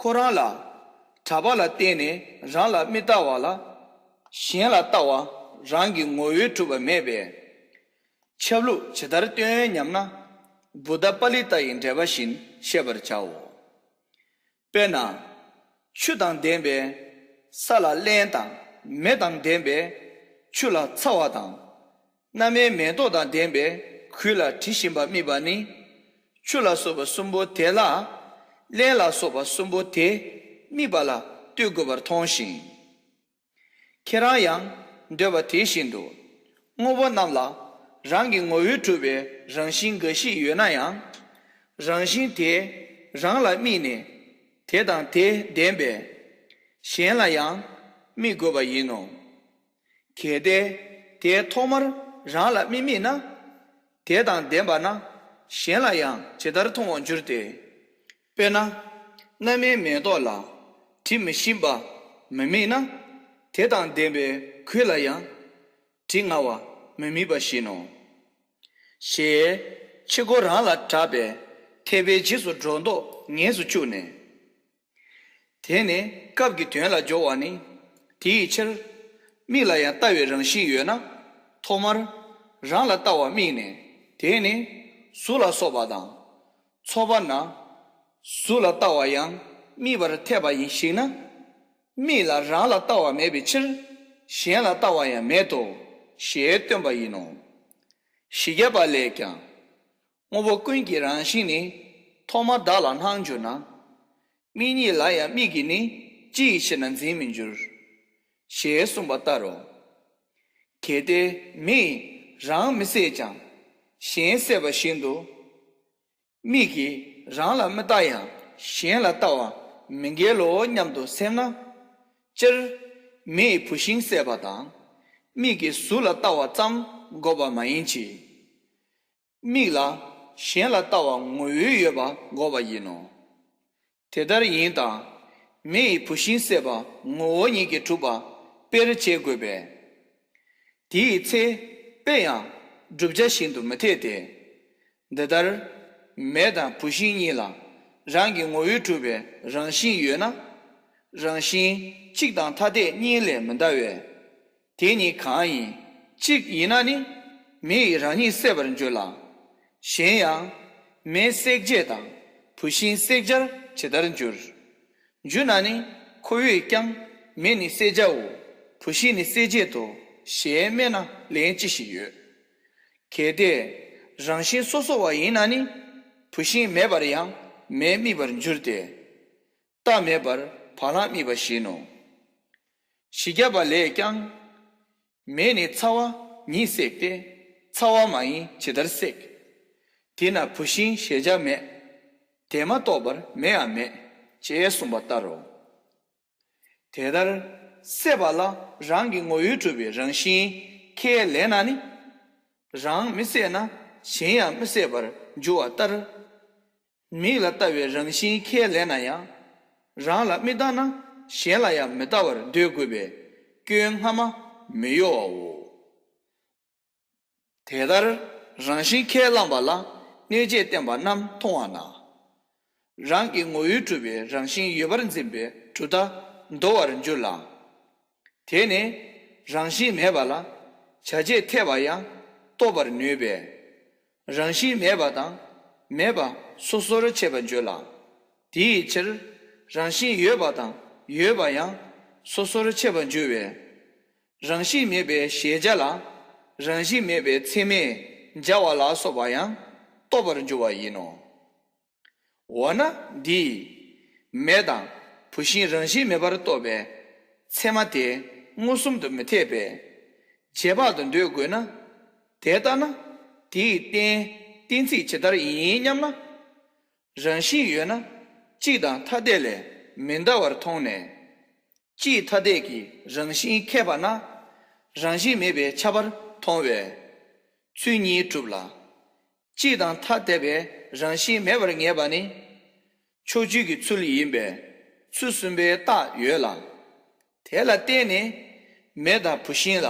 ཁོ་རང་ལ་གྲགས་པ་ལ་བརྟེན་ནས་རང་ལ་མི་ལྟ་བ་ལ། གཞན་ལ་ལྟ་བ་རང་གི་ངོ་བོས་གྲུབ་པ་མེད་པས། ཁྱབ་ལུགས་ཇི་ལྟར་སྟོན་སྙམ་ན། བུདྡྷ་དཔ་ལི་ཏ་ཡི་འགྲེལ་པ་བཞིན་ཤེས་པར་བྱའོ། དཔེར་ན། ཆུ་དང་ལྡན་པའི་ས་ལ་རླན་དང་མེ་དང་ལྡན་པའི་ཆུ་ལ་ཚ་བ་དང་། སྣ་མའི་མེ་ཏོག་དང་ལྡན་པའི་གོས་ལ་དྲི་ཞིམ་པ་དམིགས་པ་ནི། ཆུ་ལ་སོགས་པ་གསུམ་པོ་དེ་ལ། རླན་ལ་སོགས་པ་གསུམ་པོ་དེ་དམིགས་པ་ལ་ལྟོས་དགོས་པར་མཐོང་ཞིང་། ཁྱེད་རང་ཡང་འདོད་པ་དེ་བཞིན་དུ། དངོས་པོ་རྣམས་ལ་རང་གི་ངོ་བོས་གྲུབ་པའི་རང་བཞིན་འགའ་ཞིག་ཡོད་ན་ཡང་། རང་བཞིན་དེ་རང་ལ་དམིགས་ནས་དེ་དང་དེ་ལྡན་པས་གཞན་ལ་ཡང་དམིགས་དགོས་པ་ཡིན་ནོ། གལ་ཏེ་དེ་ཐོག་མར་རང་ལ་མི་དམིགས་ན། དེ་དང་ལྡན་པ་ན་གཞན་ལ་ཡང་ཇི་ལྟར་མཐོང་བར་འགྱུར་ཏེ། དཔེར་ན། སྣ་མའི་མེ་ཏོག་ལ་དྲི་མི་ཞིམ་པ་མི་དམིགས་ན། དེ་དང་ལྡན་པའི་གོས་ལ་ཡང་དྲི་ང་བ་མི་དམིགས་པ་བཞིན་ནོ། ཞེས་ཕྱི་རྒོལ་རང་ལ་གྲགས་པའི་འཐད་པའི་རྗེས་སུ་འགྲོ་ལྡོག་ངེས་སུ་བཅུག་ནས། དེ་ནི་སྐབས་ཀྱི་དོན་ལ་སྦྱོར་བ་ནི། དེའི་ཕྱིར། མིག་ལ་ཡང་ལྟ་བའི་རང་བཞིན་ཡོད་ན། ཐོག་མར་རང་ལ་ལྟ་བ་དམིགས་ནས་དེ་ནི་གཟུགས་ལ་སོགས་པ་དང་། ཚོགས་པ་ན། གཟུགས་ལ་ལྟ་བ་ཡང་དམིགས་པར་འཐད་པ་ཡིན་ཞིང་ན། མིག་ལ་རང་ལ་ལྟ་བ་མེད་པའི་ཕྱིར། གཞན་ལ་ལྟ་བ་ཡང་མེད་དོ། ཞེས་སྟོན་པ་ཡིན་ནོ། བཞི་བརྒྱ་པ་ལས་ཀྱང་། དངོས་པོ་ཀུན་གྱི་རང་བཞིན་ནི། ཐོག་མར་བདག་ལ་སྣང་གྱུར་ན། མིག་ཉིད་ལ་ཡང་མིག་གིས་ནི། ཅི་ཡི་ཕྱིར་ན་འཛིན་མི་འགྱུར། ཞེས་གསུངས་པ་ལྟར་རོ། གལ་ཏེ་མི་ཡིས་རང་མི་བསད་ཀྱང་གཞན་བསད་པ་བཞིན་དུ། མིག་གིས་རང་ལ་མི་ལྟ་ཡང་གཞན་ལ་ལྟ་བ་མི་འགལ་ལོ་སྙམ་དུ་སེམས་ན། སྤྱིར་མི་ཡིས་བུད་ཤིང་བསད་པ་དང་། མིག་གིས་གཟུགས་ལ་ལྟ་བ་ཙམ་འགོག་པ་མ་ཡིན་གྱི། མིག་ལ་གཞན་ལ་ལྟ་བ་ངོ་བོའི་ཡོད་པ་འགོག་པ་ཡིན་ནོ། དེ་ལྟར་ཡིན་དང་། མི་ཡིས་བུད་ཤིང་བསད་པ་ངོ་བོ་ཉིད་ཀྱིས་གྲུབ་པ་དཔེར་བྱེད་དགོས་པས། དེའི་ཚེ་དཔེ་ཡང་བསྒྲུབ་བྱ་བཞིན་དུ་མི་འཐད་དེ། འདི་ལྟར། མེ་དང་བུད་ཤིང་གཉིས་ལ་རང་གི་ངོ་བོས་གྲུབ་པའི་རང་བཞིན་ཡོད་ན། རང་བཞིན་གཅིག་དང་ཐ་དད་གཉིས་ལས་མི་འདའ་བས། དེ་གཉིས་གང་ཡིན་གཅིག་ཡིན་ན་ནི་མེ་ཡིས་རང་ཉིད་བསད་པར་འགྱུར་ལ། གཞན་ཡང་མེ་བསྲེག་བྱེད་དང་བུད་ཤིང་བསྲེག་བྱར་ཇི་ལྟར་འགྱུར། འགྱུར་ན་ནི་ཁོ་བོས་ཀྱང་མེ་ནི་བསད་བྱའོ། བུད་ཤིང་ནི་བསད་བྱེད་དོ་ཞེས་སྨྲས་ན་ལན་ཅི་ཞིག་ཡོད། གལ་ཏེ་རང་བཞིན་སོ་སོ་བ་ཡིན་ན་ནི་བུད་ཤིང་མེད་པར་ཡང་མེ་དམིགས་པར་འགྱུར་ཏེ། རྟ་མེད་པར་བ་ལང་དམིགས་པ་བཞིན་ནོ། བཞི་བརྒྱ་པ་ལས་ཀྱང་། མེ་ནི་ཚ་བ་ཉིད་བསྲེགས་ཏེ་ཚ་བ་མ་ཡིན་ཇི་ལྟར་བསྲེག། དེས་ན་བུད་ཤིང་ཞེས་བྱ་མེད། དེ་མ་གཏོགས་པར་མེ་ཡང་མེད་ཅེས་གསུངས་པ་ལྟར་རོ། དེ་ལྟར་བསད་པ་ལ་རང་གི་ངོ་བོས་གྲུབ་པའི་རང་བཞིན་ཁས་ལེན་ན་ནི། རང་མི་བསད་ན་གཞན་ཡང་མི་བསད་པར་འགྱུར་བ་ལྟར། མིག་ལ་ལྟ་བའི་རང་བཞིན་ཁས་ལེན་ན་ཡང་། རང་ལ་མི་ལྟ་ན་གཞན་ལ་ཡང་མི་ལྟ་བར་འདོད་དགོས་པས་སྐྱོན་སྔ་མ་མི་གཡོ་བའོ། དེ་ལྟར་རང་བཞིན་ཁས་བླངས་པ་ལ་གནོད་བྱེད་བསྟན་པ་རྣམས་མཐོང་བ་ན། རང་གི་ངོ་བོས་གྲུབ་པའི་རང་བཞིན་ཡོད་པར་འཛིན་པའི་གྲུབ་མཐའ་འདོར་བར་འགྱུར་ལ། དེ་ནི་རང་བཞིན་མེད་པ་ལ་བྱ་བྱེད་འཐད་པ་ཡང་རྟོགས་པར་ནུས་པས། རང་བཞིན་མེད་པ་དང་མེད་པ་སོ་སོར་ཕྱེ་བར་འགྱུར་ལ། དེའི་ཕྱིར་རང་བཞིན་ཡོད་པ་དང་ཡོད་པ་ཡང་སོ་སོར་ཕྱེ་བར་འགྱུར་བས། རང་བཞིན་མེད་པའི་གཞལ་བྱ་ལ་རང་བཞིན་མེད་པའི་ཚད་མས་སྦྱར་བ་ལ་སོགས་པ་ཡང་རྟོགས་པར་འགྱུར་བ་ཡིན་ནོ། འོ་ན་འདིས་མེ་དང་བུད་ཤིང་རང་བཞིན་མེད་པར་རྟོགས་པའི་ཚད་མ་དེ་མངོན་སུམ་དུ་མི་འཐད་པས། རྗེས་དཔག་ཏུ་འདོད་དགོས་ན། དེ་ལྟ་ན་དེའི་གཏན་གཏན་ཚིགས་ཇི་ལྟར་ཡིན་སྙམ་ན། རང་བཞིན་ཡོད་ན་གཅིག་དང་ཐ་དད་ལས་མི་འདའ་བར་མཐོང་ནས། གཅིག་ཐ་དད་ཀྱི་རང་བཞིན་ཁས་པ་ན་རང་བཞིན་མེད་པའི་ཁྱབ་པར་མཐོང་བས། ཚུལ་གཉིས་གྲུབ་ལ། གཅིག་དང་ཐ་དད་པའི་རང་བཞིན་མེད་པར་ངེས་པ་ནི་ཕྱོགས་ཆོས་ཀྱི་ཚུལ་ཡིན་པས་ཚུལ་གསུམ་པའི་རྟགས་ཡོད་ལ། དེ་ལ་བརྟེན་ནས་མེ་དང་བུད་ཤིང་ལ་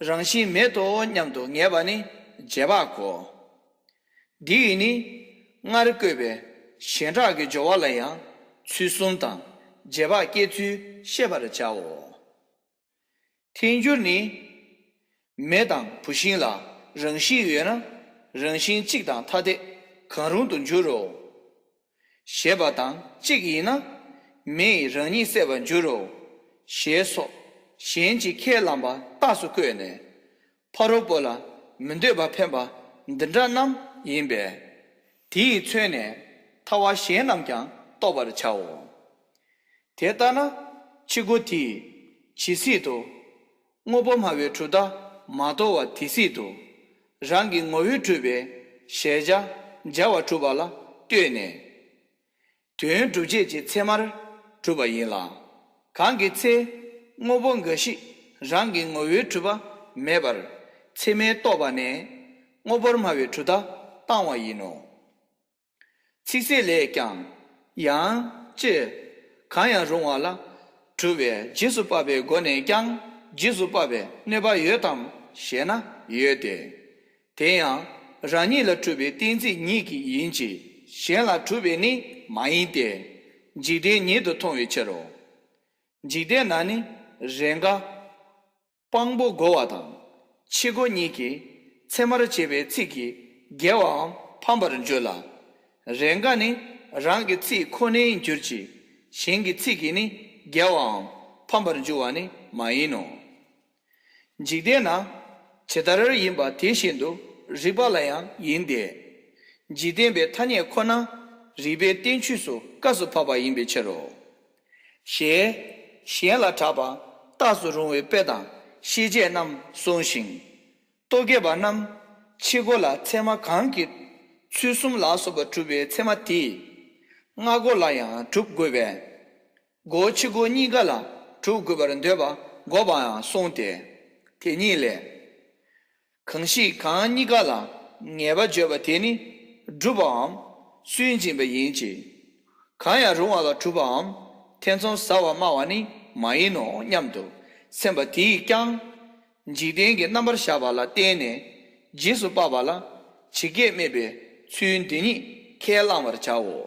རང་བཞིན་མེད་དོ་སྙམ་དུ་ངེས་པ་ནི་རྗེས་དཔག་གོ། འདི་ཡིས་ནི་སྔར་བཀོད་པའི་བྱེ་བྲག་གི་སྦྱོར་བ་ལ་ཡང་ཚུལ་གསུམ་དང་རྗེས་དཔག་སྐྱེ་ཚུལ་ཤེས་པར་བྱའོ། ཐལ་འགྱུར་ནི། མེ་དང་བུད་ཤིང་ལ་རང་བཞིན་ཡོད་ན་རང་བཞིན་གཅིག་དང་ཐ་དད་གང་རུང་དུ་འགྱུར་རོ། ཞེས་པ་དང་གཅིག་ཡིན་ན་མེ་ཡིས་རང་ཉིད་བསད་པར་འགྱུར་རོ། ཞེས་སོགས་གཞན་གྱིས་ཁས་བླངས་པ་རྟགས་སུ་བཀོད་ནས་ཕ་རོལ་པོ་ལ་མི་འདོད་པ་འཕེན་པ་འདི་འདྲ་རྣམས་ཡིན་པས། དེ་ཡིས་མཚོན་ནས་ཐལ་བ་གཞན་རྣམས་ཀྱང་རྟོགས་པར་བྱའོ། དེ་ལྟ་ན་ཕྱི་རྒོལ་དེས་ཇི་སྲིད་དུ་དངོས་པོ་སྨྲ་བའི་གྲུབ་མཐའ་མ་དོར་བ་དེ་སྲིད་དུ་རང་གི་ངོ་བོས་གྲུབ་པའི་གཞལ་བྱ་བྱ་བ་གྲུབ་པ་ལ་ལྟོས་ནས། དོན་སྒྲུབ་བྱེད་ཀྱི་ཚད་མར་གྲུབ་པ་ཡིན་ལ། གང་གི་ཚེ་དངོས་པོ་འགའ་ཞིག་རང་གི་ངོ་བོས་གྲུབ་པ་མེད་པར་ཚད་མས་རྟོགས་པ་ནས་དངོས་པོར་སྨྲ་བའི་གྲུབ་མཐའ་བཏང་བ་ཡིན་ནོ། ཚིག་གསལ་ལས་ཀྱང་། ཡང་ཅི། གང་ཡང་རུང་བ་ལ། གྲུབ་པས་རྗེས་སུ་དཔག་པའི་སྒོ་ནས་ཀྱང་རྗེས་སུ་དཔག་པའི་གནོད་པ་ཡོད་དམ་ཞེ་ན་ཡོད་དེ། དེ་ཡང་རང་ཉིད་ལ་གྲུབ་པའི་གཏན་ཚིགས་ཉིད་ཀྱིས་ཡིན་གྱི་གཞན་ལ་གྲུབ་པས་ནི་མ་ཡིན་ཏེ། འཇིག་རྟེན་ཉིད་དུ་མཐོང་བའི་ཕྱིར་རོ། འཇིག་རྟེན་ན་ནི་རེས་འགའ། དཔང་པོ་རྒོལ་བ་དང་ཕྱི་རྒོལ་གཉིས་ཀྱིས་ཚད་མར་བྱེད་པའི་ཚིག་གིས་འགལ་བའམ་ཕམ་པར་འགྱུར་ལ། རེས་འགའ་ནི་རང་གི་ཚིག་ཁོ་ནའི་འགྱུར་གྱི་གཞན་གྱི་ཚིག་གིས་ནི་འགལ་བའམ་ཕམ་པར་འགྱུར་བ་ནི་མ་ཡིན་ནོ། འཇིག་རྟེན་ན་ཇི་ལྟར་ཡིན་པ་དེ་བཞིན་དུ་རིགས་པ་ལ་ཡང་ཡིན་ཏེ། འཇིག་རྟེན་པའི་ཐ་སྙད་ཁོ་ན་རིགས་པའི་བསྟན་བཅོས་སུ་སྐབས་སུ་བབ་པ་ཡིན་པའི་ཕྱིར་རོ། ཞེས་གཞན་ལ་གྲགས་པ་རྟགས་སུ་རུང་བའི་དཔེ་དང་ ཤེས་བྱེད་རྣམས་གསུངས་ཤིང་། རྟོག་གེ་པ་རྣམས་ཕྱི་སྒོ་ལ་ཚད་མ་གང་གིས་ཚུལ་གསུམ་ལ་སོགས་པ་གྲུབ་པའི་ཚད་མ་དེས་སྔ་སྒོ་ལ་ཡང་གྲུབ་དགོས་པས། སྒོ་ཕྱི་སྒོ་གཉིས་ཀ་ལ་གྲུབ་དགོས་པར་འདོད་པ་འགོག་པའང་གསུངས་ཏེ། དེ་ཉིད་ལས། གང་ཞིག་གང་གཉིས་ཀ་ལ་ངེས་པ་བརྗོད་པ་དེ་ནི་སྒྲུབ་པའམ་སུན་འབྱིན་པ་ཡིན་གྱི། གང་ཡང་རུང་བ་ལ་གྲུབ་པའམ་ཐེ་ཚོམ་ཟ་བར་སྨྲ་བ་ནི་མ་ཡིན་ནོ་སྙམ་དུ་སེམས་པ་དེས་ཀྱང་འཇིག་རྟེན་གྱི་རྣམ་པར་བཞག་པ་ལ་བརྟེན་ནས་རྗེས་སུ་དཔག་པ་ལ་ཇི་སྐད་སྨྲས་པའི་ཚུལ་འདི་ཉིད་ཁས་བླང་བར་བྱའོ།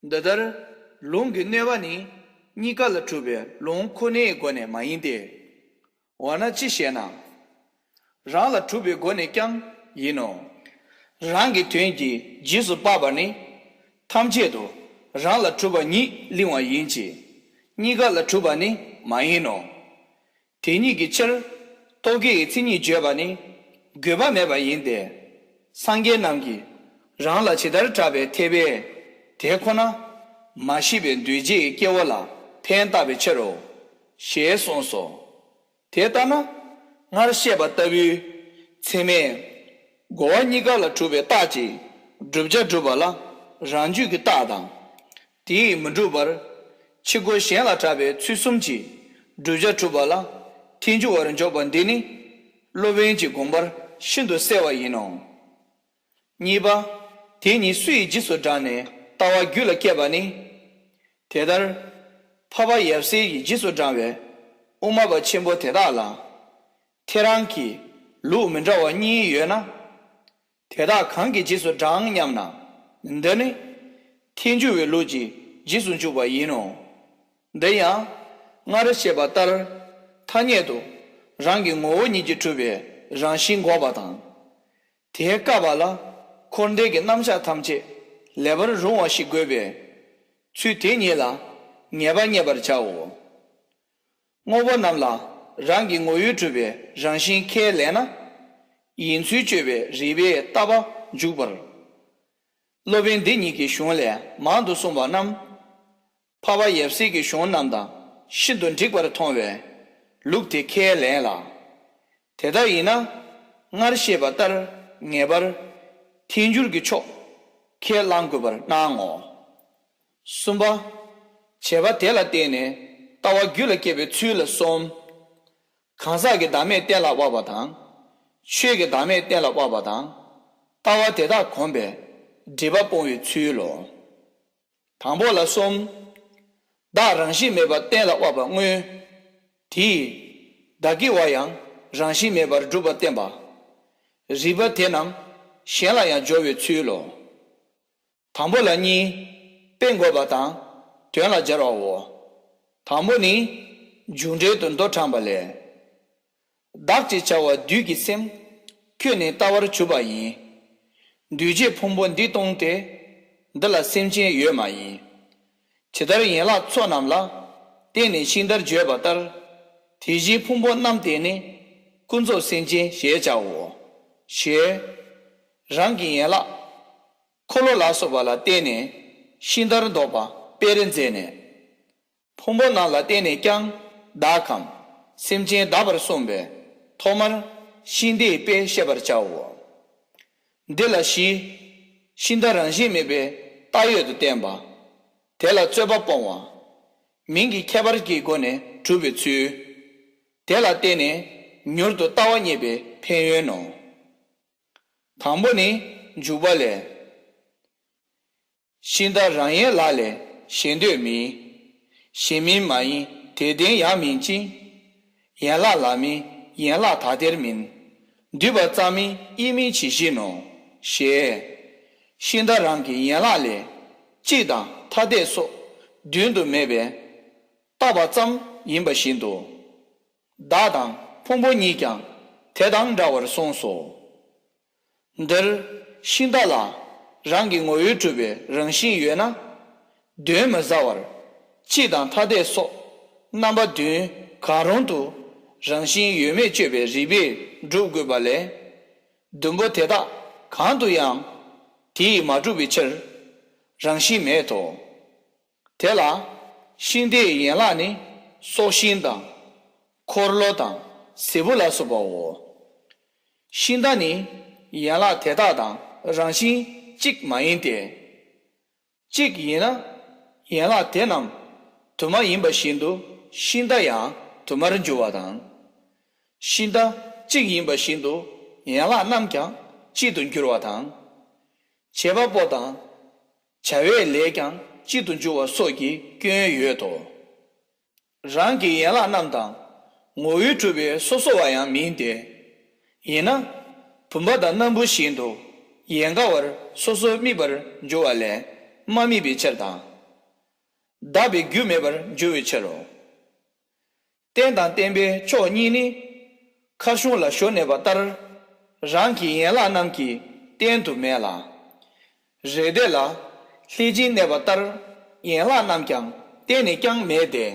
འདི་ལྟར་ལུང་གི་གནོད་པ་ནི་གཉིས་ཀ་ལ་གྲུབ་པའི་ལུང་ཁོ་ནའི་སྒོ་ནས་མ་ཡིན་ཏེ། འོ་ན་ཅི་ཞེ་ན། རང་ལ་གྲུབ་པའི་སྒོ་ནས་ཀྱང་ཡིན་ནོ། རང་གི་དོན་གྱིས་རྗེས་སུ་དཔག་པ་ནི། ཐམས་ཅད་དུ་རང་ལ་གྲུབ་པ་ཉིད་གླེང་བ་ཡིན་གྱི། གཉིས་ཀ་ལ་གྲུབ་པ་ནི་མ་ཡིན་ནོ། དེ་ཉིད་ཀྱི་ཕྱིར་རྟོག་གེའི་མཚན་ཉིད་བརྗོད་པ་ནི་དགོས་པ་མེད་པ་ཡིན་ཏེ། སངས་རྒྱས་རྣམས་ཀྱིས་རང་ལ་ཇི་ལྟར་གྲགས་པའི་འཐད་པས་དེ་ཁོ་ན་མ་ཤེས་པའི་འདུས་བྱས་སྐྱེ་བོ་ལ་ཕན་བཏགས་པའི་ཕྱིར་རོ། ཞེས་གསུངས་སོ། དེ་ལྟ་ན་སྔར་བཤད་པ་ལྟ་བུའི་ཚད་མས་རྒོལ་བ་གཉིས་ཀ་ལ་གྲུབ་པའི་རྟགས་ཀྱིས་བསྒྲུབ་བྱ་སྒྲུབ་པ་ལ་རང་རྒྱུད་ཀྱི་རྟགས་དང་། དེས་མི་འགྲུབ་པར་ཕྱི་རྒོལ་གཞན་ལ་གྲགས་པའི་ཚུལ་གསུམ་གྱིས་བསྒྲུབ་བྱ་གྲུབ་པ་ལ་ཐལ་འགྱུར་བར་འཇོག་པ་འདི་ནི་སློབ་དཔོན་གྱི་དགོངས་པར་ཤིན་ཏུ་གསལ་བ་ཡིན་ནོ། གཉིས་པ། དེ་ཉིད་སུ་ཡིས་རྗེས་སུ་འབྲངས་ནས་ལྟ་བ་རྒྱུད་ལ་སྐྱེས་པ་ནི། དེ་ལྟར་འཕགས་པ་ཡབ་སྲས་ཀྱིས་རྗེས་སུ་འབྲངས་པའི་དབུ་མ་པ་ཆེན་པོ་དེ་དག་ལ་ཁྱེད་རང་གིས་ལུགས་མི་འདྲ་བ་གཉིས་ཡོད་ན། དེ་དག་གང་གིས་རྗེས་སུ་འབྲང་སྙམ་ན། འདི་ནི་ཐལ་འགྱུར་བའི་ལུགས་ཀྱིས་རྗེས་སུ་འཇུག་པ་ཡིན་ནོ། འདི་ཡང་སྔར་བཤད་པ་ལྟར་ཐ་སྙད་དུ་རང་གི་ངོ་བོ་ཉིད་ཀྱིས་གྲུབ་པའི་རང་བཞིན་འགོག་པ་དང་། དེའི་བཀག་པ་ལ་འཁོར་འདས་ཀྱི་རྣམ་གཞག་ཐམས་ཅད་ལེགས་པར་རུང་བ་ཞིག་དགོས་པས། ཚུལ་དེ་ཉིད་ལ་ངེས་པ་རྙེད་པར་བྱའོ། དངོས་པོ་རྣམས་ལ་རང་གི་ངོ་བོས་གྲུབ་པའི་རང་བཞིན་ཁས་ལེན་ན། ཡིན་ཚུལ་དཔྱོད་པའི་རིགས་པས་ལྟ་བ་འཇུག་པར། སློབ་དཔོན་འདི་ཉིད་ཀྱི་གཞུང་ལས་མང་དུ་གསུངས་པ་རྣམས། འཕགས་པ་ཡབ་སྲས་ཀྱི་གཞུང་རྣམས་དང་ཤིན་ཏུ་འགྲིག་པར་མཐོང་བས། ལུགས་དེ་ཁས་ལེན་ལ། དེ་ལྟར་ཡིན་ན། སྔར་བཤད་པ་ལྟར་ངེས་པར་ཐལ་འགྱུར་གྱི་ཕྱོགས་ཁས་བླང་དགོས་པར་སྣང་ངོ་། གསུམ་པ། བྱས་པ་དེ་ལ་བརྟེན་ནས་ལྟ་བ་རྒྱུད་ལ་སྐྱེས་པའི་ཚུལ་ལ་གསུམ། གང་ཟག་གི་བདག་མེད་གཏན་ལ་དབབ་པ་དང་། ཆོས་ཀྱི་བདག་མེད་གཏན་ལ་དབབ་པ་དང་། ལྟ་བ་དེ་དག་གོམས་པས་སྒྲིབ་པ་སྤོང་བའི་ཚུལ་ལོ། དང་པོ་ལ་གསུམ། བདག་རང་བཞིན་མེད་པར་གཏན་ལ་དབབ་པ་དངོས། དེས་བདག་གི་བ་ཡང་རང་བཞིན་མེད་པར་སྒྲུབ་པ་བསྟན་པ། རིགས་པ་དེ་རྣམས་གཞན་ལ་ཡང་སྦྱོར་བའི་ཚུལ་ལོ། དང་པོ་ལ་གཉིས། དཔེ་འགོད་པ་དང་དོན་ལ་སྦྱར་བའོ། དང་པོ་ནི། འཇུག་འགྲེལ་དུ་མདོ་དྲངས་པ་ལས། བདག་ཅེས་བྱ་བ་བདུད་ཀྱི་སེམས། ཁྱོད་ནི་ལྟ་བར་གྱུར་པ་ཡིན། འདུས་བྱས་ཕུང་པོ་འདི་སྟོང་སྟེ། འདི་ལ་སེམས་ཅན་ཡོད་མ་ཡིན། ཇི་ལྟར་ཡན་ལག་མཚོ་རྣམས་ལ། བརྟེན་ནས་ཤིང་རྟར་བརྗོད་པ་ལྟར། དེ་བཞིན་ཕུང་པོ་རྣམས་དེ་ནི། ཀུན་རྫོབ་སེམས་ཅན་ཞེས་བྱའོ། ཞེས། རང་གི་ཡན་ལག་འཁོར་ལོ་ལ་སོགས་པ་ལ་བརྟེན་ནས་ཤིང་རྟར་འདོགས་པ་དཔེར་མཛད་ནས། ཕུང་པོ་རྣམས་ལ་བརྟེན་ནས་ཀྱང་བདག་གམ་སེམས་ཅན་གདགས་པར་གསུངས་པས་ཐོག་མར་ཤིང་རྟའི་དཔེ་བཤད་པར་བྱའོ། འདི་ལ་བཞི། ཤིང་རྟ་རང་བཞིན་མེད་པའི་བཏགས་ཡོད་དུ་བསྟན་པ། དེ་ལ་རྩོད་པ་སྤོང་བ། མིང་གི་ཁྱད་པར་གྱི་སྒོ་ནས་གྲུབ་པའི་ཚུལ། དེ་ལ་བརྟེན་ནས་མྱུར་དུ་ལྟ་བ་རྙེད་པའི་ཕན་ཡོན་ནོ། དང་པོ་ནི་འཇུག་པ་ལས། ཤིང་རྟ་རང་ཡན་ལག་ལས་གཞན་འདོད་མིན། གཞན་མིན་མ་ཡིན་དེ་ལྡན་ཡང་མིན་ཅིང་། ཡན་ལག་ལ་མིན་ཡན་ལག་དག་དེར་མིན། འདུས་པ་ཙམ་མིན་དབྱེར་མིན་ཇི་བཞིན་ནོ། ཞེས། ཤིང་རྟ་རང་གི་ཡན་ལག་ལས་གཅིག་དང་ཐ་དད་སོགས་བདུན་དུ་མེད་པས་བཏགས་པ་ཙམ་ཡིན་པ་བཞིན་དུ། བདག་དང་ཕུང་པོ་གཉིས་ཀྱང་དེ་དང་འདྲ་བར་གསུངས་སོ། འདིར་ཤིང་རྟ་ལ་རང་གི་ངོ་བོས་གྲུབ་པའི་རང་བཞིན་ཡོད་ན། གདོན་མི་ཟ་བར་གཅིག་དང་ཐ་དད་སོགས་རྣམ་པ་བདུན་གང་རུང་དུ་རང་བཞིན་ཡོད་མེད་དཔྱོད་པའི་རིགས་པས་སྒྲུབ་དགོས་པ་ལས། བདུན་པོ་དེ་དག་གང་དུ་ཡང་དེས་མ་གྲུབ་པའི་ཕྱིར་རང་བཞིན་མེད་དོ། དེ་ལ་ཤིང་རྟའི་ཡན་ལག་ནི་སྲོག་ཤིང་དང་ འཁོར་ལོ་དང་གཟེར་བུ་ལ་སོགས་པའོ། ཤིང་རྟ་ནི་ཡན་ལག་དེ་དག་དང་རང་བཞིན་གཅིག་མ་ཡིན་ཏེ། གཅིག་ཡིན་ན་ཡན་ལག་དེ་རྣམས་དུ་མ་ཡིན་པ་བཞིན་དུ་ཤིང་རྟ་ཡང་དུ་མར་འགྱུར་བ་དང་། ཤིང་རྟ་གཅིག་ཡིན་པ་བཞིན་དུ་ཡན་ལག་རྣམས་ཀྱང་གཅིག་ཏུ་འགྱུར་བ་དང་། བྱེད་པ་པོ་དང་བྱ་བའི་ལས་ཀྱང་གཅིག་ཏུ་འགྱུར་བ་སོགས་ཀྱི་སྐྱོན་ཡོད་དོ། རང་གི་ཡན་ལག་རྣམས་དང་ངོ་བོས་གྲུབ་པའི་སོ་སོ་བ་ཡང་མིན་ཏེ། ཡིན་ན་བུམ་པ་དང་སྣམ་བུ་བཞིན་དུ་ཡན་ག་བར་སོ་སོར་དམིགས་པར་འགྱུར་བ་ལས་མ་དམིགས་པའི་ཕྱིར་དང་། འདག་པའི་རྒྱུ་མེད་པར་འགྱུར་བའི་ཕྱིར་རོ། རྟེན་དང་བརྟེན་པའི་ཕྱོགས་གཉིས་ནི། མཁར་གཞོང་ལ་ཞོ་གནས་པ་ལྟར། རང་གི་ཡན་ལག་རྣམས་ཀྱི་རྟེན་དུ་མེད་ལ། རེ་ལྡེ་ལ་ལྷས་སྦྱིན་གནས་པ་ལྟར་ཡན་ལག་རྣམས་ཀྱང་རྟེན་ནས་ཀྱང་མེད་དེ།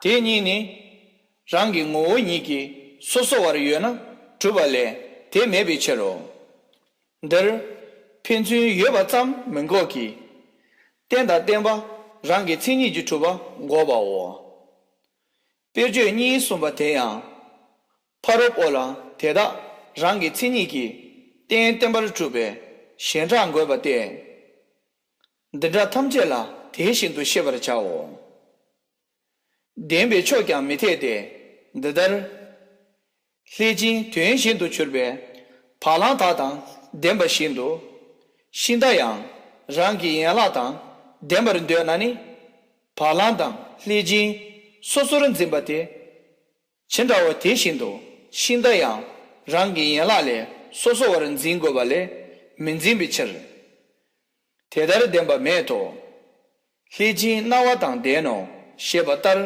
དེ་གཉིས་ནི། རང་གི་ངོ་བོ་ཉིད་ཀྱིས་སོ་སོ་བར་ཡོད་ན་གྲུབ་པ་ལས་དེ་མེད་པའི་ཕྱིར་རོ། འདིར་ཕན་ཚུན་ཡོད་པ་ཙམ་མི་འགོག་གི། རྟེན་དང་བརྟེན་པ་རང་གི་མཚན་ཉིད་ཀྱིས་གྲུབ་པ་འགོག་པའོ། དཔེར་བརྗོད་གཉིས་གསུངས་པ་དེ་ཡང་། ཕ་རོལ་པོ་ལ་དེ་དག་རང་གི་མཚན་ཉིད་ཀྱིས་རྟེན་བརྟེན་པར་གྲུབ་པའི་གཞན་གྲགས་འགོད་པ་སྟེ། འདི་འདྲ་ཐམས་ཅད་ལ་དེ་བཞིན་དུ་ཤེས་པར་བྱའོ། ལྡན་པའི་ཕྱོགས་ཀྱང་མི་འཐད་དེ། འདི་ལྟར། ལྷས་སྦྱིན་དོན་གཞན་དུ་གྱུར་པའི་བ་ལང་དག་དང་ལྡན་པ་བཞིན་དུ། ཤིང་རྟ་ཡང་རང་གི་ཡན་ལག་དང་ལྡན་པར་འདོད་ན་ནི། བ་ལང་དང་ལྷས་སྦྱིན་སོ་སོར་འཛིན་པ་དེ་ཇི་འདྲ་བ་དེ་བཞིན་དུ་ཤིང་རྟ་ཡང་རང་གི་ཡན་ལག་ལས་སོ་སོ་བར་འཛིན་དགོས་པ་ལས་མི་འཛིན་པའི་ཕྱིར། དེ་ལྟར་ལྡན་པ་མེད་དོ། ལྷས་སྦྱིན་སྣང་བ་དང་ལྡན་ནོ་ཞེས་པ་ལྟར།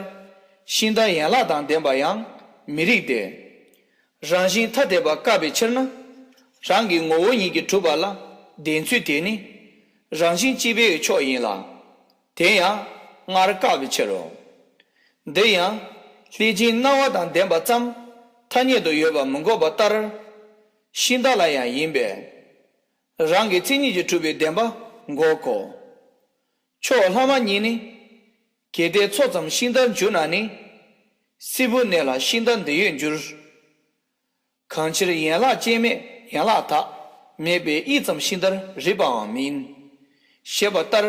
ཤིང་རྟ་ཡན་ལག་དང་ལྡན་པ་ཡང་མི་རིགས་ཏེ། རང་བཞིན་ཐ་དད་པ་བཀག་པའི་ཕྱིར་ན། རང་གི་ངོ་བོ་ཉིད་ཀྱིས་གྲུབ་པ་ལ་ལྡན་ཚུལ་དེ་ནི། རང་བཞིན་གཅིག་པའི་ཕྱོགས་ཡིན་ལ། དེ་ཡང་སྔར་བཀག་པའི་ཕྱིར་རོ། འདི་ཡང་ལྷས་སྦྱིན་སྣང་བ་དང་ལྡན་པ་ཙམ་ཐ་སྙད་དུ་ཡོད་པ་མི་འགོག་པ་ལྟར། ཤིང་རྟ་ལ་ཡང་ཡིན་པས། རང་གི་མཚན་ཉིད་ཀྱིས་གྲུབ་པའི་བདེན་པ་འགོག་གོ། ཕྱོགས་ལྷག་མ་གཉིས་ནི། གལ་ཏེ་མཚོ་ཙམ་ཤིང་རྟར་འགྱུར་ན་ནི། སིལ་བུར་གནས་ལ་ཤིང་རྟ་འདི་ཡོད་འགྱུར། གང་ཕྱིར་ཡན་ལག་ཅན་མེད་ཡན་ལག་དག་མེད་པའི་དབྱིབས་ཙམ་ཤིང་རྟར་རིགས་པའང་མིན། ཞེས་པ་ལྟར།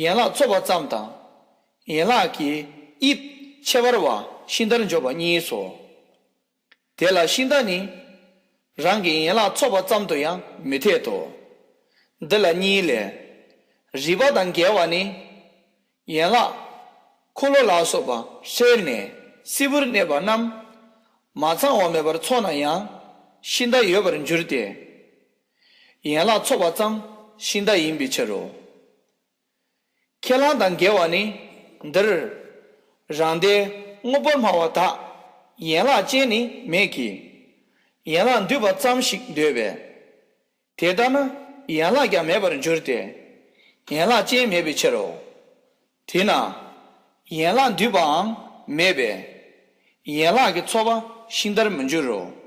ཡན་ལག་ཚོགས་པ་ཙམ་དང་། ཡན་ལག་གི་དབྱིབས་ཁྱད་པར་བ་ཤིང་རྟར་འཇོག་པ་གཉིས་སོ། དེ་ལ་ཤིང་རྟ་ནི། རང་གི་ཡན་ལག་ཚོགས་པ་ཙམ་དུ་ཡང་མི་འཐད་དོ། འདི་ལ་གཉིས་ལས། རིགས་པ་དང་འགལ་བ་ནི། ཡན་ལག་འཁོར་ལོ་ལ་སོགས་པ་ཧྲལ་ནས་སིལ་བུར་གནས་པ་རྣམས། མ་ཚང་བ་མེད་པར་ཚོགས་ན་ཡང་ཤིང་རྟ་ཡོད་པར་འགྱུར་ཏེ། ཡན་ལག་ཚོགས་པ་ཙམ་ཤིང་རྟ་ཡིན་པའི་ཕྱིར་རོ། ཁས་བླངས་དང་འགལ་བ་ནི། འདིར། རང་སྡེ་དངོས་པོར་སྨྲ་བ་དག་ཡན་ལག་ཅན་ནི་མེད་ཀྱི། ཡན་ལག་འདུས་པ་ཙམ་ཞིག་འདོད་པས། དེ་ལྟ་ན་ཡན་ལག་ཀྱང་མེད་པར་འགྱུར་ཏེ། ཡན་ལག་ཅན་མེད་པའི་ཕྱིར་རོ། དེས་ན། ཡན་ལག་འདུས་པའང་མེད་པས། ཡན་ལག་གི་ཚོགས་པ་ཤིང་རྟར་མི་འགྱུར་རོ།